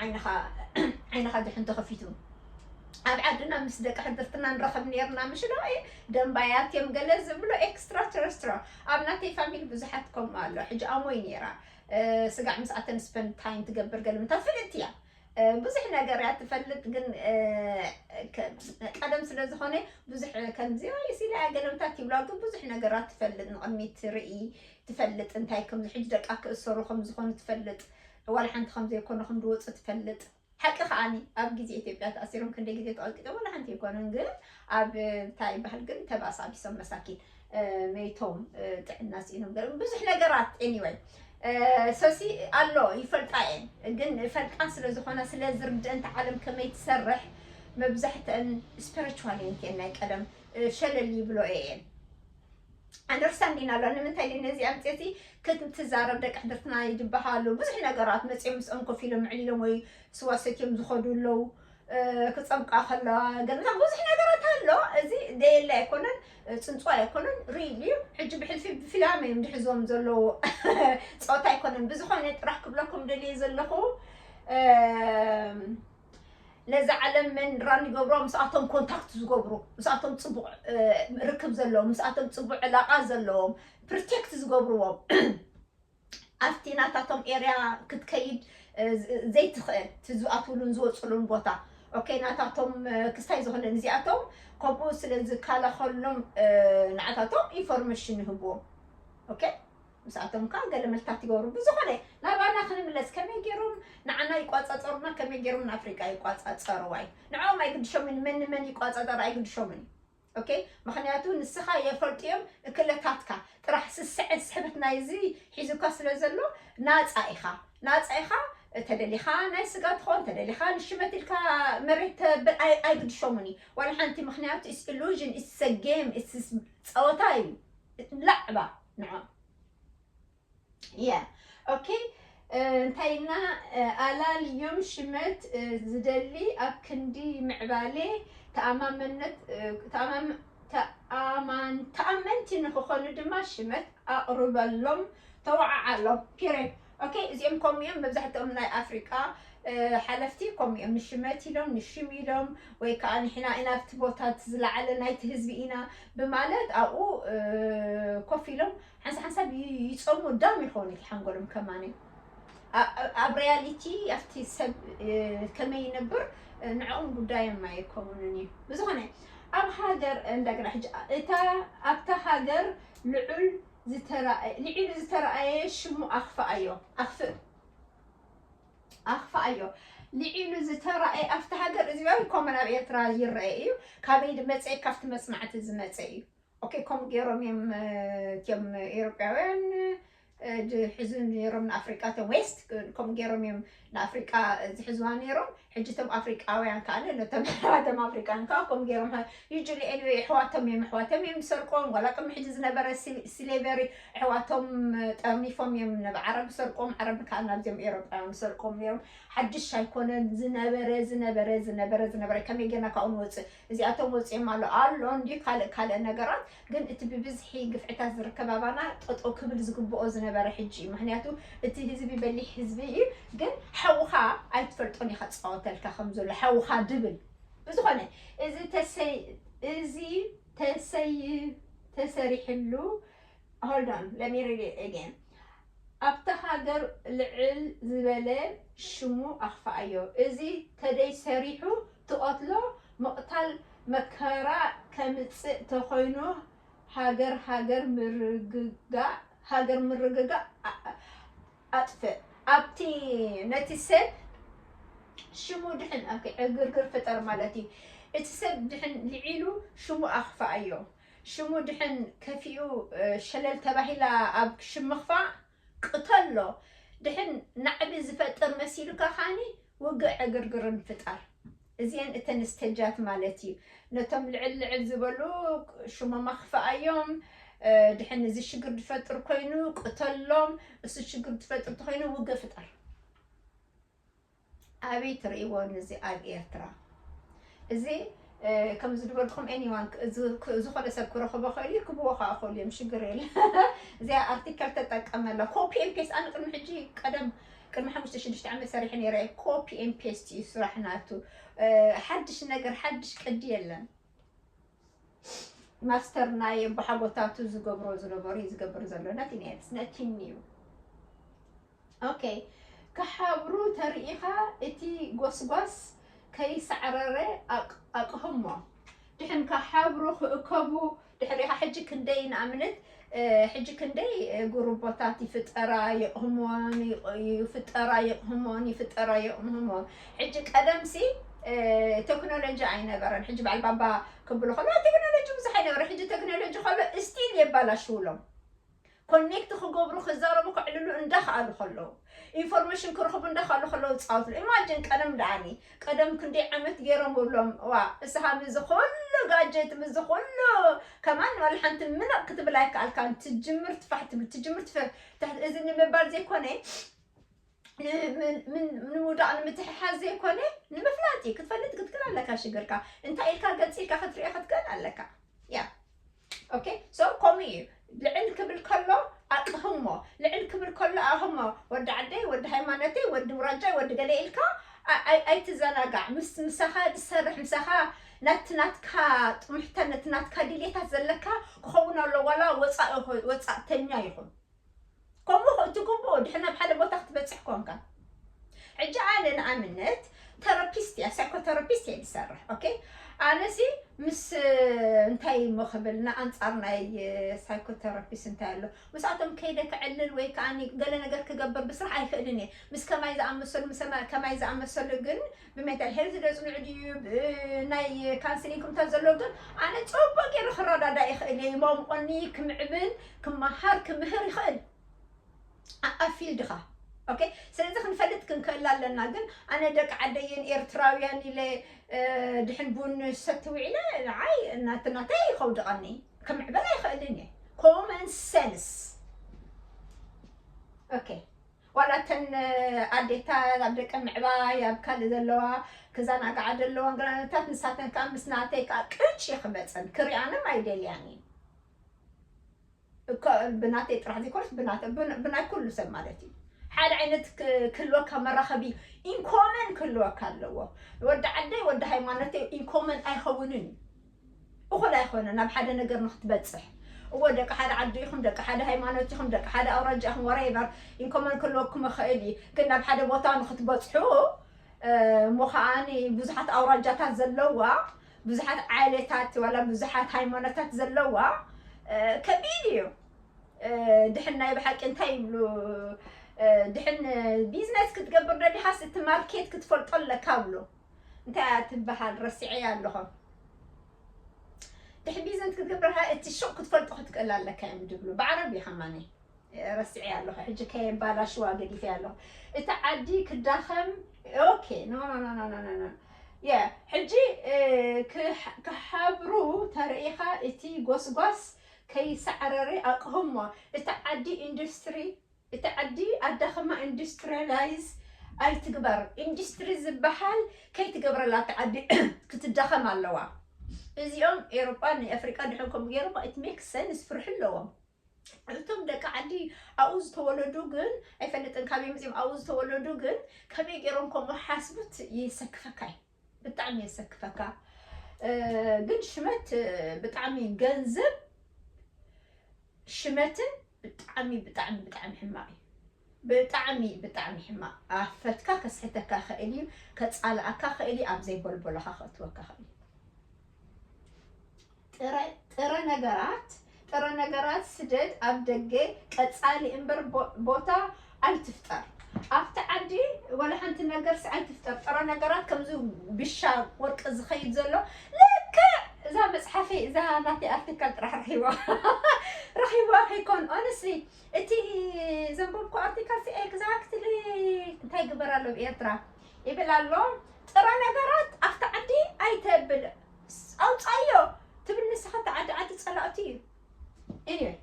ዓይንኻ ድሕን ተኸፊቱ ኣብ ዓድና ምስ ደቂ ሕድርትና ንረኸብ ነርና ምሽ ዶ ደንባያት እዮም ገለ ዝብሎ ኤክስትራ ተረስትሮ ኣብ ናተይ ፋሚሊ ብዙሓት ከምኡ ኣሎ። ሕጂ ኣሞይ ነራ ስጋዕ ምስ ኣተን ስፐንድ ታይም ትገብር ገለ ምንታ ፍልጥ እያ። ብዙሕ ነገር እያ ትፈልጥ ግን ቀደም ስለ ዝኾነ ብዙሕ ከምዚ ሲላ እያ ገለ ምንታ ትብላ ግን ብዙሕ ነገራት ትፈልጥ ንቕድሚት ትርኢ ትፈልጥ እንታይ ከም ሕጂ ደቃ ክእሰሩ ከም ዝኾኑ ትፈልጥ ዋላ ሓንቲ ከም ዘይኮነ ከም ድወፁ ትፈልጥ። ሓቂ ከዓኒ ኣብ ግዜ ኢትዮጵያ ተኣሲሮም ክንደይ ግዜ ተቐጥቂጦም ዋላ ሓንቲ ኣይኮነን ግን ኣብ እንታይ ይበሃል ግን ተባሳቢሶም መሳኪን መይቶም ጥዕና ስኢኖም ገለ ብዙሕ ነገራት anyway ሰሲ ኣሎ ይፈልጣ እየን ግን ፈልጣን ስለ ዝኾና ስለ ዝርድእን ዓለም ከመይ ትሰርሕ መብዛሕትአን ስፒሪቹዋል እየን ናይ ቀደም ሸለል ይብሎ እየን። ኣንደርስታንድ ኢና ኣሎ ንምንታይ ነዚ ኣምፅቲ ክትትዛረብ ደቂ ሕድርትና ይድበሃሉ ብዙሕ ነገራት መፅኦም ምስኦም ኮፍ ኢሎም ምዕሊሎም ወይ ስዋ ሰትዮም ዝኸዱ ኣለዉ ክፀምቃ ከለዋ ገለታ ብዙሕ ነገራት ኣሎ። እዚ ደየለ ኣይኮነን ፅንፁ ኣይኮነን ሪል እዩ። ሕጂ ብሕልፊ ብፊላም እዮም ድሕዝዎም ዘለዉ ፀወታ ኣይኮነን። ብዝኾነ ጥራሕ ክብለኩም ደልየ ዘለኹ ነዚ ዓለም መን ራን ይገብሮ ምስኣቶም ኮንታክት ዝገብሩ ምስኣቶም ፅቡቅ ርክብ ዘለዎም ምስኣቶም ፅቡቅ ዕላቃ ዘለዎም ፕርቴክት ዝገብርዎም ኣብቲ ናታቶም ኤርያ ክትከይድ ዘይትኽእል ዝኣትውሉን ዝወፅሉን ቦታ ኦኬ ናታቶም ክስታይ ዝኾነ እዚኣቶም ከምኡ ስለ ዝከላኸሎም ንዓታቶም ኢንፎርሜሽን ይህብዎም። ኦኬ ምስኣቶም ከዓ ገለ መልታት ይገብሩ ብዝኾነ ናባና ክንምለስ ከመይ ገይሮም ንዓና ይቋፃፀሩና ከመይ ገይሮም ንኣፍሪቃ ይቋፃፀርዋ እዩ ንዕኦም ኣይግድሾምን መን ንመን ይቋፃፀር ኣይግድሾምን እዩ። ኦኬ ምኽንያቱ ንስኻ የፈልጥዮም እክለታትካ ጥራሕ ስስዐ ስሕበት ናይዚ ሒዙካ ስለ ዘሎ ናፃ ኢኻ ናፃ ኢኻ ተደሊኻ ናይ ስጋ ትኾን ተደሊኻ ንሽመት ኢልካ መሬት ተብል ኣይግድሾምን እዩ ዋላ ሓንቲ ምክንያቱ ኢስ ኢሉዥን ኢስ ጌም ኢስ ፀወታ እዩ ላዕባ ንዖም yeah okay እንታይ ኢልና ኣላልዮም ሽመት ዝደሊ ኣብ ክንዲ ምዕባሌ ተኣማመነት ተኣማን ተኣመንቲ ንክኾኑ ድማ ሽመት ኣቕርበሎም ተወዓዓሎም period okay እዚኦም ከምኡ እዮም መብዛሕትኦም ናይ ኣፍሪቃ ሓለፍቲ ከምኡ እዮም ንሽመት ኢሎም ንሽም ኢሎም ወይ ከዓ ንሕና ኢና ኣብቲ ቦታ ዝለዓለ ናይቲ ህዝቢ ኢና ብማለት ኣብኡ ኮፍ ኢሎም ሓንሳብ ሓንሳብ ይፀሙ ዳም ይኸውን እቲ ሓንጎሎም ከማኒ ኣብ ሪያሊቲ ኣብቲ ሰብ ከመይ ይነብር ንዕኦም ጉዳዮም ኣይከውንን እዩ ብዝኾነ ኣብ ሃገር እንደገና ሕጂ እታ ኣብታ ሃገር ልዑል ልዒሉ ዝተረኣየ ሽሙ ኣኽፍኣዮ ኣኽፍእ ኣኽፍኣዮ ልዒሉ ዝተረኣየ ኣብቲ ሃገር እዚ ውን ኮመን ኣብ ኤርትራ ይረአ እዩ ካበይ ዝመፀ ካብቲ መፅናዕቲ ዝመፀ እዩ ኦኬ ከምኡ ገይሮም እዮም እቲኦም ኤሮጳውያን ዝሕዙ ነይሮም ንኣፍሪቃ እቶም ዌስት ከምኡ ገይሮም እዮም ንኣፍሪቃ ዝሕዝዋ ነይሮም ሕጂ እቶም ኣፍሪቃውያን ከዓ ነቶም ኣሕዋቶም ኣፍሪቃን ከዓ ከምኡ ገይሮም usually anyway ኣሕዋቶም እዮም ኣሕዋቶም እዮም ዝሰርቆም ዋላ ቅድሚ ሕጂ ዝነበረ ስሌቨሪ ኣሕዋቶም ጠርኒፎም እዮም ናብ ዓረብ ዝሰርቆም ዓረብ ከዓ ናብዚኦም ኤሮጳውያን ዝሰርቆም ነይሮም ሓድሽ ኣይኮነን ዝነበረ ዝነበረ ዝነበረ ዝነበረ ከመይ ጌርና ካብኡ ንወፅእ እዚኣቶም ወፂኦም ኣሎ ኣሎ እንዲ ካልእ ካልእ ነገራት ግን እቲ ብብዝሒ ግፍዕታት ዝርከብ ኣባና ጠጠው ክብል ዝግብኦ ዝነበረ ነበረ ሕጂ እዩ። ምክንያቱ እቲ ህዝቢ በሊሕ ህዝቢ እዩ፣ ግን ሓውኻ ኣይትፈልጦን ኢኻ ፃወተልካ ከም ዘሎ ሓውኻ ድብል። ብዝኾነ እዚ ተሰይ እዚ ተሰይ ተሰሪሕሉ hold on let me read it again ኣብታ ሃገር ልዕል ዝበለ ሽሙ ኣኽፋኣዮ። እዚ ተደይ ሰሪሑ ትቐትሎ ምቕታል መከራ ከምፅእ ተኾይኑ ሃገር ሃገር ምርግጋእ ሃገር ምርግጋእ ኣጥፍእ ኣብቲ ነቲ ሰብ ሽሙ ድሕን ዕግርግር ፍጠር ማለት እዩ። እቲ ሰብ ድሕን ልዒሉ ሽሙ ኣኽፋኣዮ። ሽሙ ድሕን ከፊኡ ሸለል ተባሂላ ኣብ ሽምኽፋእ ቅተሎ። ድሕን ናዕቢ ዝፈጥር መሲሉካ ካኒ ውግእ ዕግርግርን ፍጠር። እዚአን እተን ስተጃት ማለት እዩ። ነቶም ልዕል ልዕል ዝበሉ ሽሞም ኣኽፍኣዮም። ድሕን እዚ ሽግር ዝፈጥር ኮይኑ ቅተሎም። እሱ ሽግር ዝፈጥር ተኮይኑ ውግእ ፍጠር። ኣበይ ትርእይዎ እዚ ኣብ ኤርትራ? እዚ ከም ዝድበልኩም ኤኒዋን ዝኾነ ሰብ ክረኽቦ ክእል እዩ ክብዎ ከዓ ክእሉ እዮም ሽግር የለ። እዚኣ ኣርቲከል ተጠቀመላ ኮፒ ኤን ፔስት ኣነ ቅድሚ ሕጂ ቀደም ቅድሚ ሓሙሽተ ሽዱሽተ ዓመት ሰሪሐ ነይረ ኮፒ ኤን ፔስት እዩ ስራሕ ናቱ። ሓድሽ ነገር ሓድሽ ቅዲ የለን። ማስተር ናይ ኣቦሓጎታቱ ዝገብሮ ዝነበሩ እዩ ዝገብር ዘሎ nothing else nothing new okay ክሓብሩ ተሪኢኻ እቲ ጎስጓስ ከይሳዕረረ ኣቕህሞ ድሕን ክሓብሩ ክእከቡ ድሕሪኻ ሕጂ ክንደይ ንኣብነት ሕጂ ክንደይ ጉሩቦታት ይፍጠራ ይቕህሞን ይፍጠራ ይቕህሞን ይፍጠራ ይቕህሞን ሕጂ ቀደምሲ ቴክኖሎጂ ኣይነበረን ሕጂ በዓል ባባ ክብሉ ከሎ ቴክኖሎጂ ብዙሕ ኣይነበረ ሕጂ ቴክኖሎጂ ከሎ ስቲል የባላሽውሎም ኮኔክት ክገብሩ ክዛረቡ ክዕልሉ እንዳኸኣሉ ከለዉ ኢንፎርሜሽን ክረኽቡ እንዳኸኣሉ ከለዉ ዝፃወትሉ ኢማጅን ቀደም ደኣኒ ቀደም ክንደይ ዓመት ገይሮም ብሎም ዋ እስኻ ምዚ ኩሉ ጋጀት ምዚ ኩሉ ከማን ዋላ ሓንቲ ምንቕ ክትብል ኣይከኣልካን ትጅምር ትፋሕ ትብል ትጅምር ትፈ ትሕት እዚ ንምባል ዘይኮነ ንምውዳቕ ንምትሕሓዝ ዘይኮነ ንምፍላጥ እዩ ክትፈልጥ ክትክእል ኣለካ ሽግርካ እንታይ ኢልካ ገፂ ኢልካ ክትሪኦ ክትክእል ኣለካ ያ okay so ከምኡ እዩ ልዕል ክብል ከሎ ኣቅህሞ ልዕል ክብል ከሎ ኣህሞ ወዲ ዓደይ ወዲ ሃይማኖተይ ወዲ ውራጃይ ወዲ ገለ ኢልካ ኣይትዘናጋዕ ምስ ምሳኻ ዝሰርሕ ምሳኻ ናቲ ናትካ ጥሙሕተን ነቲ ናትካ ድሌታት ዘለካ ክኸውን ኣሎ ዋላ ወፃእተኛ ይኹን ከምኡ እቲ ግቡኡ ድሕና ኣብ ሓደ ቦታ ክትበፅሕ ኮንካ ሕጂ ኣነ ንኣብነት ተራፒስት እያ ሳይኮተራፒስት እየ ዝሰርሕ okay ኣነሲ ምስ እንታይ እሞ ክብል ንኣንፃር ናይ ሳይኮተራፒስት እንታይ ኣሎ ምስኣቶም ከይደ ክዕልል ወይ ከዓ ገለ ነገር ክገብር ብስራሕ ኣይክእልን እየ ምስ ከማይ ዝኣመሰሉ ምስ ከማይ ዝኣመሰሉ ግን ብሜንታል ሄልት ደፅንዑ ድዩ ናይ ካንስሊንግ ክምታት ዘለዎ ግን ኣነ ፅቡቅ ገይሩ ክረዳዳ ይኽእል እየ ይመምቆኒ ክምዕብል ክመሃር ክምህር ይኽእል ኣብ ፊልድኻ okay ስለዚ ክንፈልጥ ክንክእል ኣለና ግን ኣነ ደቂ ዓደይን ኤርትራውያን ኢለ ድሕን ቡን ሰቲ ውዒለ ንዓይ እናተናተይ ከውድቐኒ ክምዕበል ኣይኽእልን እየ common sense okay ዋላ እተን ኣዴታት ኣብ ደቀ ምዕባይ ኣብ ካልእ ዘለዋ ክዘናግዓ ዘለዋ ገለታት ንሳተን ከዓ ምስ ናተይ ከዓ ቅጭ ክመፀን ክሪኣንም ኣይደልያን እዩ ብናተይ ጥራሕ ዘይኮነስ ብናይ ኩሉ ሰብ ማለት እዩ ሓደ ዓይነት ክህልወካ መራኸቢ ኢንኮመን ክህልወካ ኣለዎ ወዲ ዓደይ ወዲ ሃይማኖተይ ኢንኮመን ኣይኸውንን እዩ እኹል ኣይኮነ ናብ ሓደ ነገር ንክትበፅሕ እዎ ደቂ ሓደ ዓዲ ኢኹም ደቂ ሓደ ሃይማኖት ኢኹም ደቂ ሓደ ኣውራጃ ኢኹም whatever ኢንኮመን ክህልወኩም ይኽእል እዩ ግን ናብ ሓደ ቦታ ንክትበፅሑ እሞ ከዓኒ ብዙሓት ኣውራጃታት ዘለዋ ብዙሓት ዓሌታት ዋላ ብዙሓት ሃይማኖታት ዘለዋ ከቢድ እዩ ድሕን ናይ ብሓቂ እንታይ ይብሉ ድሕን ቢዝነስ ክትገብር ደሊኻስ እቲ ማርኬት ክትፈልጦ ኣለካ ብሎ እንታይ ትበሃል ረሲዐያ ኣለኹ ድሕን ቢዝነስ ክትገብር እቲ ሹቅ ክትፈልጦ ክትክእል ኣለካ እዮም ድብሉ ብዓረብ እዩ ከማኒ ረሲዐ ኣለኹ ሕጂ ከየባላሽዋ ገዲፈ ኣለኹ እቲ ዓዲ ክዳኸም okay no no no no no no yeah ሕጂ ክሓብሩ ተርእኻ እቲ ጎስጓስ ከይሳዕረረ ኣቅህሞ እቲ ዓዲ ኢንዱስትሪ እቲ ዓዲ ኣዳኸማ ኢንዱስትሪላይዝ ኣይትግበር ኢንዱስትሪ ዝበሃል ከይትገብረላ እቲ ዓዲ ክትዳኸም ኣለዋ እዚኦም ኤሮጳ ናይ ኣፍሪቃ ድሕን ከምኡ ገይሮም it makes sense ፍርሒ ኣለዎም እቶም ደቂ ዓዲ ኣብኡ ዝተወለዱ ግን ኣይፈልጥን፣ ካበይ መፂኦም ኣብኡ ዝተወለዱ ግን ከመይ ገይሮም ከምኡ ሓስቡት የሰክፈካ እዩ። ብጣዕሚ የሰክፈካ። እ፣ ግን ሽመት፣ እ፣ ብጣዕሚ ገንዘብ ሽመትን ብጣዕሚ፣ ብጣዕሚ፣ ብጣዕሚ ሕማቕ እዩ። ብጣዕሚ፣ ብጣዕሚ ሕማቕ። ኣፈትካ ከስሕተካ ኽእል እዩ፣ ከጻልኣካ ኽእል እዩ፣ ኣብ ዘይበልበሎኻ ከእትወካ ኽእል እዩ። ጥረ፣ ጥረ ነገራት፣ ጥረ ነገራት ስደድ ኣብ ደገ ቀጻሊ እምበር ቦ-፣ ቦታ ኣይትፍጠር። ኣብቲ ዓዲ ወላ ሓንቲ ነገርሲ ኣይትፍጠር። ጥረ ነገራት ከምዚ ብሻ ወርቂ ዝኸይድ ዘሎ ልክዕ እዛ መጽሓፈይ፣ እዛ ናተይ ኣርቲካል ጥራሕ ረኺባ። ረኺባ ከይኮን፣ ኦነስሊ፣ እቲ ዘንበብኩ ኣርቲካል ሲ ኤግዛክትሊ እንታይ ይግበር ኣሎ ኣብ ኤርትራ ይብል ኣሎ። ጥረ ነገራት ኣብቲ ዓዲ ኣይተብል፣ ኣውጻዮ ትብል ንስኻ፣ እቲ ዓዲ ዓዲ ጸላእቲ እዩ። Anyway፣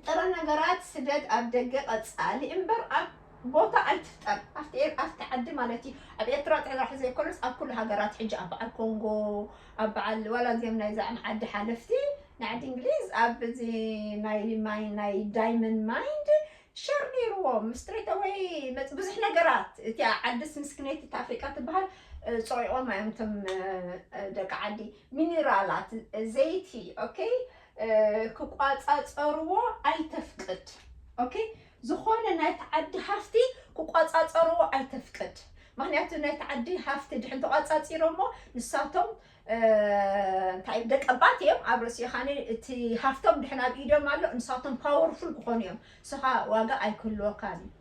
ጥረ ነገራት ስደድ ኣብ ደገ ቀጻሊ እምበር ኣብ ቦታ ኣይትፍጠር። ኣብቲ ኤር-፣ ኣብቲ ዓዲ ማለት እዩ። ኣብ ኤርትራ ጥራሕ ዘይኮነስ ኣብ ኩሉ ሃገራት ሕጂ ኣብ በዓል ኮንጎ፣ ኣብ በዓል ዋላ እዚኦም ናይ ዛዕን ዓዲ ሓለፍቲ፣ ናይ ዓዲ እንግሊዝ ኣብ እዚ ናይ ማይ-፣ ናይ ዳይመንድ ማይንድ ሸር ነይርዎም። ስትሬት ኣወይ መጽ-፣ ብዙሕ ነገራት። እቲ ዓድስ ምስክነይቲ እታ ኣፍሪቃ ትበሃል፣ እ፣ ጸቂቖም እዮም እቶም፣ እ፣ እ፣ ደቂ ዓዲ። ሚኒራላት፣ እ፣ ዘይቲ፣ ኦኬ፣ እ፣ ክቋጻጸርዎ ኣይተፍቅድ። ኦኬ፣ ዝኾነ ናይቲ ዓዲ ሃፍቲ ክቋጻጸርዎ ኣይተፍቅድ። ምኽንያቱ ናይቲ ዓዲ ሃፍቲ ድሕን ተቋጻጺሮሞ ንሳቶም፣ እ፣ እንታይ ደቀባት እዮም ኣብ ርእሲኻ፣ እቲ ሃፍቶም ድሕን ኣብ ኢዶም ኣሎ፣ ንሳቶም ፓወርፉል ክኾኑ እዮም። ንስኻ ዋጋ ኣይክህልወካን እዩ።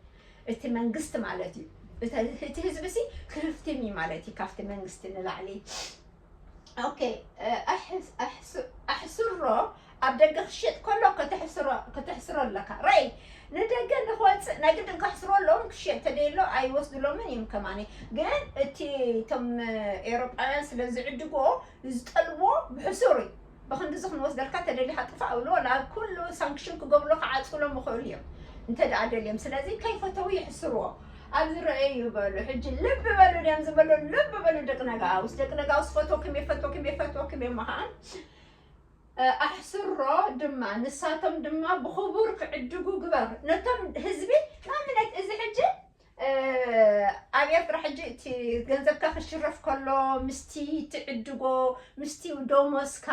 እቲ መንግስቲ ማለት እዩ። እቲ፣ እቲ ህዝቢ ሲ ክህፍትም እዩ ማለት እዩ ካብቲ መንግስቲ ንላዕሊ። ኦኬ፣ እ፣ ኣሕስ-፣ ኣሕስ-፣ ኣሕስሮ ኣብ ደገ ክሸጥ ከሎ ከተሕስሮ፣ ከተሕስሮ ኣለካ። ራይ፣ ንደገ ንክወፅእ ናይ ግድን ከሕስሮ ኣለዎም፣ ክሸጥ ተደይሎ ኣይወስድሎምን እዮም ከማኒ። ግን እቲ፣ እቶም ኤውሮጳውያን ስለ ዝዕድግዎ ዝጠልብዎ ብሕሱር እዩ። ብኽንድዚ ክንወስደልካ ተደሊኻ ጥፋእ እብልዎ፣ ናብ ኩሉ ሳንክሽን ክገብርዎ ክዓፅሎም ይኽእሉ እዮም እንተ ደኣ ደልዮም። ስለዚ ከይፈተው የሕስርዎ። ኣብ ዝረኣዩ በሉ፣ ሕጂ ልብ በሉ ድዮም ዝበሉ፣ ልብ በሉ ደቂ ነጋውስ፣ ደቂ ነጋውስ ፈትወኩም እየ፣ ፈትወኩም እየ፣ ፈትወኩም እየ፣ መኻን እ፣ ኣሕስሮ ድማ ንሳቶም ድማ ብኽቡር ክዕድጉ ግበር። ነቶም ህዝቢ ንኣብነት እዚ ሕጂ፣ እ፣ ኣብ ኤርትራ ሕጂ እቲ ገንዘብካ ክሽረፍ ከሎ ምስቲ ትዕድጎ፣ ምስቲ ደሞዝካ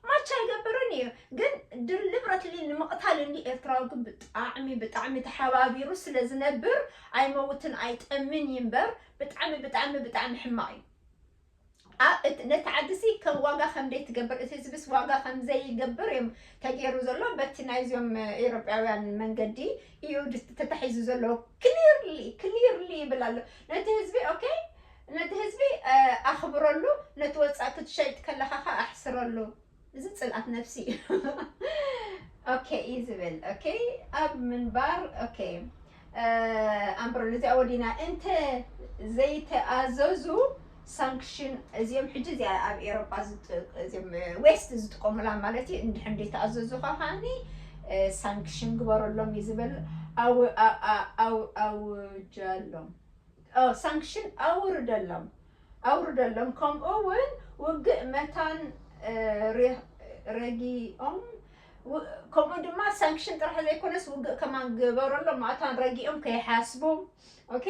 ማች ኣይገብርን እዩ። ግን ድልብረትሊ ንምቕታል እንዲ ኤርትራዊ ግን ብጣዕሚ፣ ብጣዕሚ ተሓባቢሩ ስለ ዝነብር ኣይመውትን ኣይጠምን እዩ እምበር ብጣዕሚ፣ ብጣዕሚ፣ ብጣዕሚ ሕማቕ እዩ። ኣ-፣ እት-፣ ነቲ ዓድሲ ከም ዋጋ ከም ዘይትገብር፣ እቲ ህዝብስ ዋጋ ከም ዘይገብር እዮም ተገይሩ ዘሎ። በቲ ናይዚኦም፣ እ፣ ኤውሮጳውያን መንገዲ እዩ ድ-፣ ተታሒዙ ዘሎ። ክሊርሊ፣ ክሊርሊ ይብል ኣሎ። ነቲ ህዝቢ፣ ኦኬ፣ ነቲ ህዝቢ፣ እ፣ ኣኽብረሉ፣ ነቲ ወጻኢ ክትሸይጥ ከለኻ ኸኣ ኣሕስረሉ። እዚ ጽልኣት ነፍሲ እዩ። ኦኬ እዩ ዝብል። ኦኬ፣ ኣብ ምንባር፣ ኦኬ፣ እ፣ ኣንብረሉ። እዚኣ ወዲና እንተ ዘይተኣዘዙ ሳንክሽን፣ እዚኦም ሕጂ እዚኣ ኣብ ኤውሮጳ ዝጥ-፣ እዚኦም ዌስት ዝጥቀሙላ ማለት እዩ። እንድሕር ዘይተኣዘዙ ከዓኒ፣ እ፣ ሳንክሽን ግበረሎም እዩ ዝብል። ኣው-፣ ኣ-፣ ኣ-፣ ኣው-፣ ኣውጀሎም። ኦ፣ ሳንክሽን ኣውርደሎም፣ ኣውርደሎም። ከምኡ እውን ውግእ መታን፣ እ፣ ረ-፣ ረጊኦም፣ ው-፣ ከምኡ ድማ ሳንክሽን ጥራሕ ዘይኮነስ ውግእ ከማን ግበረሎም፣ መታን ረጊኦም ከይሓስቡ። ኦኬ፣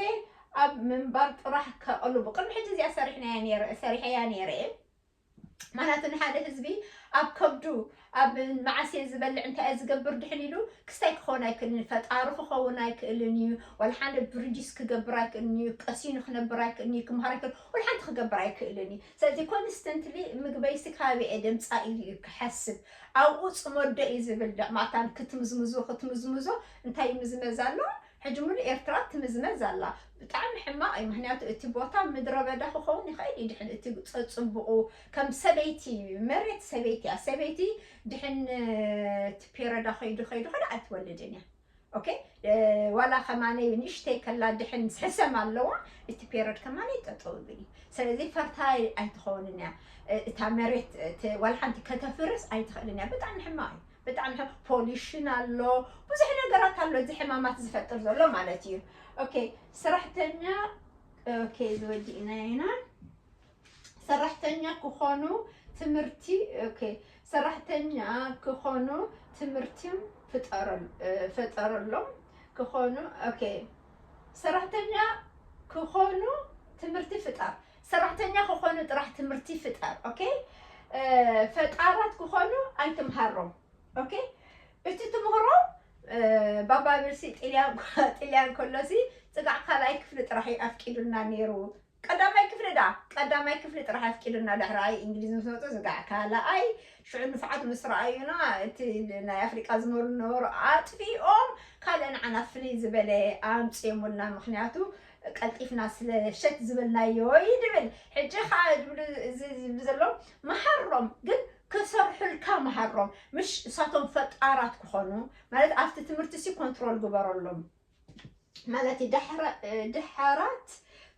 ኣብ ምንባር ጥራሕ ከቕልቡ። ቅድሚ ሕጂ እዚኣ ሰሪሕናያ ነይረ፣ ሰሪሐያ ነይረ እየ። ማለት ንሓደ ህዝቢ ኣብ ከብዱ፣ ኣብ መዓስ እየ ዝበልዕ፣ እንታይ እየ ዝገብር ድሕን ኢሉ ክስታይ ክኸውን ኣይክእልን እዩ። ፈጣሪ ክኸውን ኣይክእልን እዩ። ዋላ ሓደ ብሪጅስ ክገብር ኣይክእልን እዩ። ቀሲኑ ክነብር ኣይክእልን እዩ። ክምሃር ኣይክእልን፣ ዋላ ሓንቲ ክገብር ኣይክእልን እዩ። ስለዚ ኮንስተንትሊ ምግበይሲ ካበይ እየ ደምጻ ኢሉ እዩ ክሓስብ። ኣብኡ ጽመዶ እዩ ዝብል። ደቕማታን ክትምዝምዞ፣ ክትምዝምዞ እንታይ ይምዝመዝ ኣሎ? ሕጂ ሙሉእ ኤርትራ ትምዝመዝ ኣላ። ብጣዕሚ ሕማቕ እዩ። ምኽንያቱ እቲ ቦታ ምድረ በዳ ክኸውን ይኽእል እዩ። ድሕን እቲ ጸጽቡቑ ከም ሰበይቲ፣ መሬት ሰበይቲ እያ። ሰበይቲ ድሕን እቲ ፔረዳ ኸይዱ፣ ኸይዱ፣ ኸይዱ ኣይትወልድን እያ። ኦኬ? እ፣ ዋላ ከማነይ ንእሽተይ ከላ ድሕን ሕሰም ኣለዋ፣ እቲ ፔረድ ከማነይ ጠጠው ይብል እዩ። ስለዚ ፈርታይል ኣይትኸውንን እያ። እ፣ እታ መሬት፣ እቲ ዋላ ሓንቲ ከተፍርስ ኣይትኽእልን እያ። ብጣዕሚ ሕማቕ እዩ። ብጣዕሚ ሕማቕ፣ ፖሊሽን ኣሎ፣ ብዙሕ ነገራት ኣሎ፣ እዚ ሕማማት ዝፈጥር ዘሎ ማለት እዩ። ኦኬ፣ ሰራሕተኛ፣ ኦኬ፣ ዝወዲእና ኢና። ሰራሕተኛ ክኾኑ ትምህርቲ፣ ኦኬ፣ ሰራሕተኛ ክኾኑ ትምህርቲም ፍጠረል- እ፣ ፈጠረሎም ክኾኑ። ኦኬ፣ ሰራሕተኛ ክኾኑ ትምህርቲ ፍጠር። ሰራሕተኛ ክኾኑ ጥራሕ ትምህርቲ ፍጠር። ኦኬ፣ እ፣ ፈጣራት ክኾኑ ኣይትምሃሮም። ኦኬ፣ እቲ ትምህሮ፣ እ፣ ባባ ብርሲ ጥልያን ጥልያን ከሎሲ ጽጋዕ ካልኣይ ክፍሊ ጥራሕ እዩ ኣፍቂዱልና ነይሩ። ቀዳማይ ክፍሊ ዳ ቀዳማይ ክፍሊ ጥራሕ ኣፍቂዱና፣ ድሕራይ እንግሊዝ ምስ መጡ ዝጋዕ ካልኣይ፣ ሽዑ ንፍዓት ምስ ረኣዩና እቲ ናይ ኣፍሪቃ ዝመሩ ዝነበሩ ኣጥፊኦም ካልእ ንዓና ፍልይ ዝበለ ኣምፅዮምልና። ምክንያቱ ቀልጢፍና ስለ ሸት ዝበልናዮ እዩ ድብል። ሕጂ ከዓ ድብሉ እዚ ዝብሉ ዘሎ መሃሮም ግን ክሰርሑልካ መሃሮም፣ ምሽ እሳቶም ፈጣራት ክኾኑ ማለት ኣብቲ ትምህርቲ ሲ ኮንትሮል ግበረሎም። ማለት እዩ። ድሕረ- ድሕራት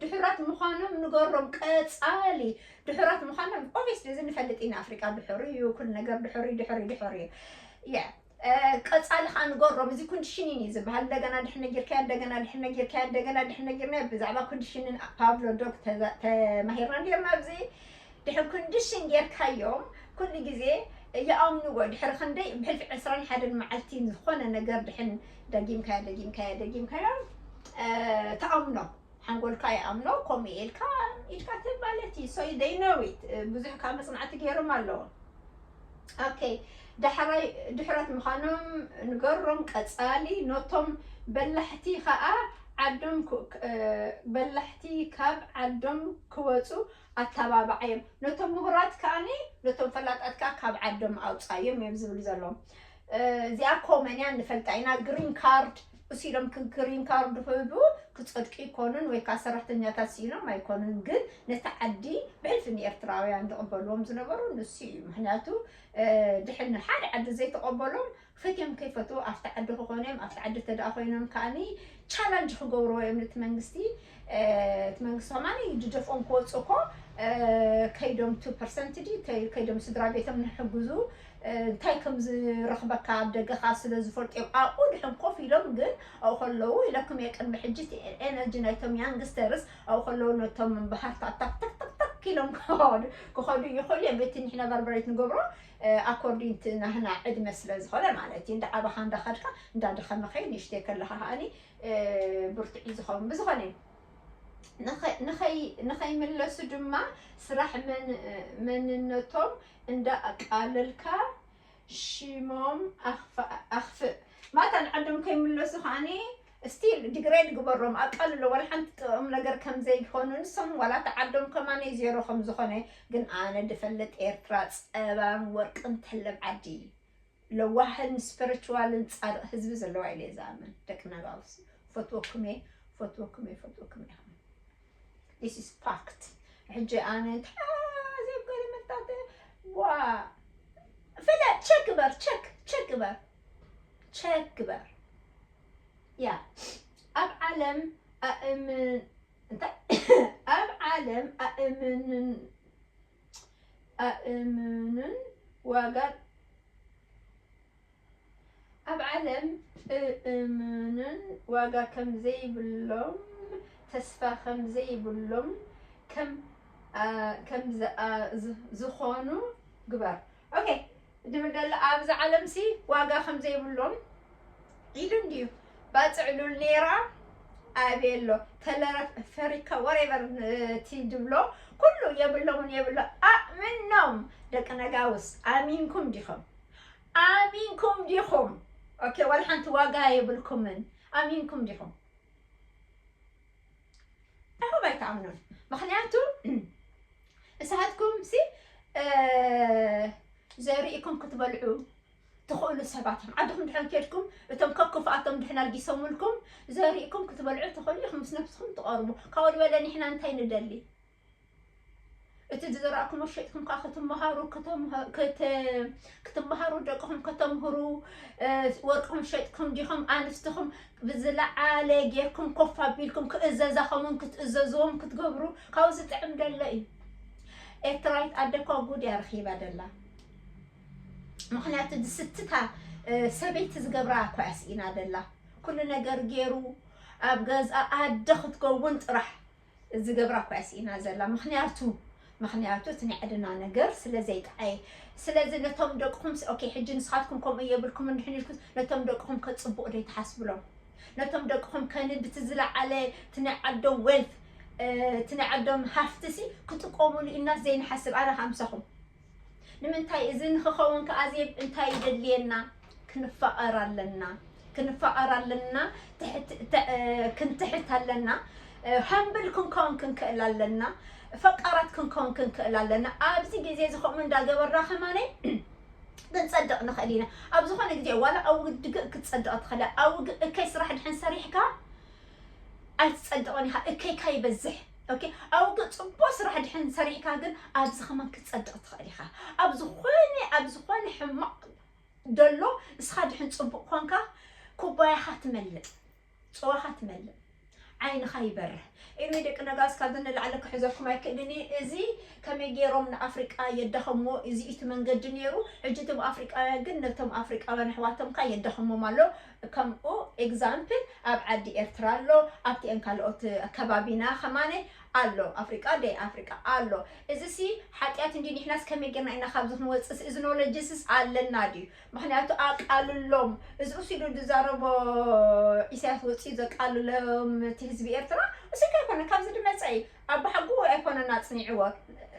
ድሑራት ምዃኖም ንገሮም። ቀጻሊ ድሑራት ምዃኖም ኦብቪስሊ እዚ ንፈልጥ ኢና። ኣፍሪቃ ድሑር እዩ፣ ኩሉ ነገር ድሑር እዩ፣ ድሑር እዩ፣ ድሑር እዩ። ያ ቀጻሊ ከዓ ንገሮም። እዚ ኮንዲሽኒን እዩ ዝበሃል። እንደገና ድሕነ ጌርካዮ፣ እንደገና ድሕነ ጌርካዮ፣ እንደገና ድሕነ ጌርናዮ። ብዛዕባ ኮንዲሽንን ፓብሎ ዶክ ተዛ- ተማሂርና ነርና ኣብዚ። ድሕን ኮንዲሽን ጌርካዮም ኩሉ ግዜ ይኣምንዎ። ድሕሪ ክንደይ ብሕልፊ ዕስራን ሓደን መዓልቲ ዝኾነ ነገር ድሕን ደጊምካዮ ደጊምካዮ ደጊምካዮ እ፣ ትኣምኖ። ሓንጎልካ ይኣምኖ። ከምኡ ኢልካ ኢድካ ማለት እዩ። So they know it። ብዙሕ ካብ መጽናዕቲ ገይሮም ኣለዎ። ኦኬ፣ ዳሕራይ ድሕረት ምዃኖም ንገሮም። ቀጻሊ ነቶም በላሕቲ ከኣ ዓዶም ክ- እ፣ በላሕቲ ካብ ዓዶም ክወጹ ኣተባብዓዮም። ነቶም ምሁራት ከኣኒ ነቶም ፈላጣት ከኣ ካብ ዓዶም ኣውጻዮም እዮም ዝብል ዘሎ። እ፣ እዚኣ ኮመን እያ ንፈልጣ ኢና። ግሪን ካርድ እሱ ኢሎም ክ- ግሪን ካርድ ክህቡ ክጸድቁ ይኮኑን ወይ ከዓ ሰራሕተኛታት ስኢኖም ኣይኮኑን፣ ግን ነቲ ዓዲ ብሕልፊ ንኤርትራውያን ዝቕበልዎም ዝነበሩ ንሱ እዩ። ምክንያቱ እ፣ ድሕን ሓደ ዓዲ ዘይተቐበሎም ፈትዮም ከይፈትዉ ኣብቲ ዓዲ ክኾኑ እዮም። ኣብቲ ዓዲ ተደኣ ኮይኖም ከኣኒ ቻላንጅ ክገብርዎ እዮም ነቲ መንግስቲ። እ፣ እቲ መንግስቲ ከማኒ ድደፍኦም ክወፁ እኮ እ፣ ከይዶም ቱ ፐርሰንት ዲ ከይ- ከይዶም ስድራ ቤቶም ንሕግዙ እ፣ እንታይ ከም ዝረኽበካ ኣብ ደገ ከዓ ስለ ዝፈልጡ እዮም ኣብኡ ድሕን ኮፍ ኢሎም። ግን ኣብኡ ከለዉ ኢለኩም እየ ቅድሚ ሕጂ እቲ ኤነርጂ ናይቶም ያንግስተርስ ኣብኡ ከለዉ ነቶም በሃርታ ታክ ታክ ታክ ታክ ኢሎም ክኸዱ ክኸዱ ይኽእሉ እዮም። እቲ ንሕና ቫርበሬት ንገብሮ ኣኮርዲንግ ናህና ዕድመ ስለ ዝኾነ ማለት እዩ። እንዳዓባኻ እንዳኸድካ እንዳደኸመኸ ንእሽተይ ከለኻ ከኣኒ ብርቱዕ እዩ ዝኸውን። ብዝኾነ ንኸ- ንኸይ- ንኸይምለሱ ድማ ስራሕ መን- መንነቶም እንዳኣቃለልካ ሽሞም ኣኽፍ- ኣኽፍእ ማታ ንዓዶም ከይምለሱ ከዓኒ ስቲል ዲግሬድ ግበሮም ኣቃልሎ ዋላ ሓንቲ ጥቕም ነገር ከም ዘይኮኑ ንሶም ዋላ እቲ ዓዶም ከማነይ ዜሮ ከም ዝኾነ ግን ኣነ ድፈልጥ ኤርትራ ጸባን ወርቅን ተለብ ዓዲ ለዋህን ስፒሪቹዋልን ጻድቕ ህዝቢ ዘለዋ ኢለ ዝኣምን ደቂ ነጋውስ ፈትወኩም እየ ፈትወኩም እየ ፈትወኩም እየ This is fact ሕጂ ኣነ እንታይ ዘይገለ መጣተ ዋ ፍለ ቸክ ግበር ቸክ ቸክ ግበር ቸክ ግበር ያ ኣብ ዓለም ኣእምን እንታይ ኣብ ዓለም ኣእምንን ኣእምንን ዋጋ ኣብ ዓለም እእምንን ዋጋ ከም ዘይብሎም ተስፋ ከም ዘይብሎም ከም ኣ- ከም ዝኣ- ዝ- ዝኾኑ ግበር ኦኬ ድብል ደለ ኣብዚ ዓለም ሲ ዋጋ ከም ዘይብሎም ኢሉ እንድዩ ባፅዕ ሉል ነይራ ኣበየ ኣሎ ተለረፍ ፈሪካ ወሬቨር እቲ ድብሎ ኩሉ የብሎምን የብሎ ኣእምኖም ደቂ ነጋውስ ኣሚንኩም ዲኹም ኣሚንኩም ዲኹም ኦኬ ዋላ ሓንቲ ዋጋ የብልኩምን ኣሚንኩም ዲኹም ኣሁብ ኣይትኣምኑን ምክንያቱ ንስኻትኩም ሲ ዘሪእኩም ክትበልዑ ትኽእሉ ሰባት እዮም ዓድኹም ድሕን ከድኩም እቶም ከክፍኣቶም ድሕን ኣልጊሶምልኩም ዘሪእኩም ክትበልዑ ትኽእሉ ኢኹም ምስ ነብስኹም ትቐርቡ ካብኡ ዝበለ ንሕና እንታይ ንደሊ እቲ ዝዘራእኩሞ ሸጥኩም ከዓ ክትመሃሩ ክትመሃሩ ደቅኹም ከተምህሩ ወርቅኹም ሸጥኩም ዲኹም ኣንስትኹም ብዝለዓለ ጌርኩም ኮፍ ኣቢልኩም ክእዘዛኸምን ክትእዘዝዎም ክትገብሩ ካብኡ ዝጥዕም ደሎ እዩ ኤርትራዊት ኣደ እኳ ጉድ እያ ረኺባ ደላ ምኽንያቱ ዝስትታ ሰበይቲ ዝገብራ እኳ እያ ስኢና ደላ ኩሉ ነገር ገይሩ ኣብ ገዝኣ ኣደ ክትከውን ጥራሕ ዝገብራ እኳ እያ ስኢና ዘላ ምኽንያቱ ምኽንያቱ እቲ ናይ ዕድና ነገር ስለ ዘይጠዓየ። ስለዚ ነቶም ደቅኹም ስ- ኦኬ፣ ሕጂ ንስኻትኩም ከምኡ የብልኩም እንድሕን ኢልኩም ነቶም ደቅኹም ከጽቡቕ ዶ ይትሓስብሎም? ነቶም ደቅኹም ከኒ ብቲ ዝለዓለ እቲ ናይ ዓዶም ዌልት እቲ ናይ ዓዶም ሃፍትሲ ክጥቀሙሉ ኢና ዘይንሓስብ? ኣነ ሃምሳኹም ንምንታይ እዚ ንክኸውን ከኣ ዜብ እንታይ ይደልየና? ክንፋቐር ኣለና። ክንፋቐር ኣለና። ትሕት- ተ- እ፣ ክንትሕት ኣለና። እ፣ ሃምብል ክንከውን ክንክእል ኣለና። ፈቃራት ክንከውን ክንክእል ኣለና። ኣብዚ ግዜ እዚ ከምኡ እንዳገበርና ከማነይ ክንጸድቕ ንኽእል ኢና። ኣብ ዝኾነ ግዜ ዋላ ኣብ ውግእ ክትጸድቕ ትኽእል እያ። ኣብ ውግእ እከይ ስራሕ ድሕን ሰሪሕካ ኣይትጸድቕን ኢኻ። እከይካ ይበዝሕ። ኦኬ፣ ኣብ ውግእ ጽቡቕ ስራሕ ድሕን ሰሪሕካ ግን ኣብዚ ከማን ክትጸድቕ ትኽእል ኢኻ። ኣብ ዝኾነ ኣብ ዝኾነ ሕማቕ ደሎ ንስኻ ድሕን ጽቡቕ ኮንካ ኩባያኻ ትመልእ፣ ጽዋኻ ትመልእ፣ ዓይንኻ ይበርህ። ኤኒ ደቂ ነጋስ ካብዚ ንላዕሊ ክሕዘኩም ኣይክእልን እየ። እዚ ከመይ ገይሮም ንኣፍሪቃ የዳኸምዎ እዚ እቲ መንገዲ ነይሩ። ሕጂ እቶም ኣፍሪቃውያን ግን ነቶም ኣፍሪቃውያን ኣሕዋቶም ከ የዳኸሞም ኣሎ። ከምኡ ኤግዛምፕል ኣብ ዓዲ ኤርትራ ኣሎ፣ ኣብቲአን ካልኦት ከባቢና ከማነ ኣሎ። ኣፍሪቃ ደይ ኣፍሪቃ ኣሎ። እዚ ሲ ሓጢኣት እንዲ ንሕናስ ከመይ ጌርና ኢና ካብዚ ክንወፅእ? እዚ ኖለጅስስ ኣለና ድዩ? ምክንያቱ ኣቃልሎም እዚ እሱ ኢሉ ዝዛረቦ ኢሳያስ ወፂኡ ዘቃልሎም እቲ ህዝቢ ኤርትራ እሱ እንታይ ኣይኮነ ካብዚ ድመፀ እዩ። ኣባሓጉ ኣይኮነን ኣፅኒዕዎ።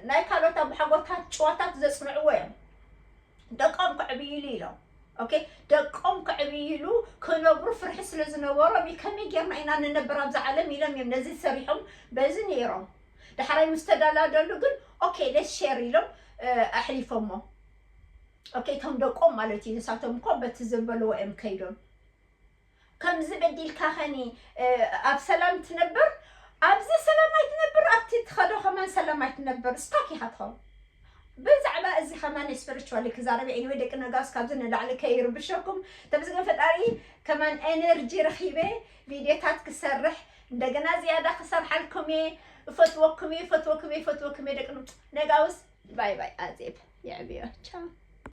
ናይ ካልኦት ኣባሓጎታት ጭዋታት ዘፅንዕዎ እዮም። ደቆም ከዕብይሉ ኢሎም ኦኬ ደቆም ከዕብይሉ ክነብሩ ፍርሒ ስለ ዝነበሮም እዩ። ከመይ ጌርና ኢና ንነብር ኣብዛ ዓለም ኢሎም እዮም ነዚ ሰሪሖም በዚ ነይሮም። ዳሕራይ ምስ ተደላደሉ ግን ኦኬ ሌትስ ሼር ኢሎም ኣሕሊፎሞ። ኦኬ እቶም ደቆም ማለት እዩ። ንሳቶም እኮ በቲ ዝበልዎ እዮም ከይዶም። ከምዚ በዲልካ ኸኒ ኣብ ሰላም ትነብር፣ ኣብዚ ሰላም ኣይትነብር፣ ኣብቲ ትኸዶ ከማን ሰላም ኣይትነብር። ስታክ ኢኻ ትኸውን። ብዛዕባ እዚ ከማን ስፒሪቹዋሊ ክዛረብ። ኤኒወይ ደቂ ነጋስ ካብዚ ንላዕሊ ከይርብሸኩም ተምስገን ፈጣሪ። ከማን ኤነርጂ ረኺበ ቪድዮታት ክሰርሕ እንደገና ዝያዳ ክሰርሓልኩም እየ። እፈትወኩም እየ፣ እፈትወኩም እየ፣ እፈትወኩም እየ ደቂ ነጋውስ። ባይ ባይ። ኣዜብ የዕብዮ። ቻው።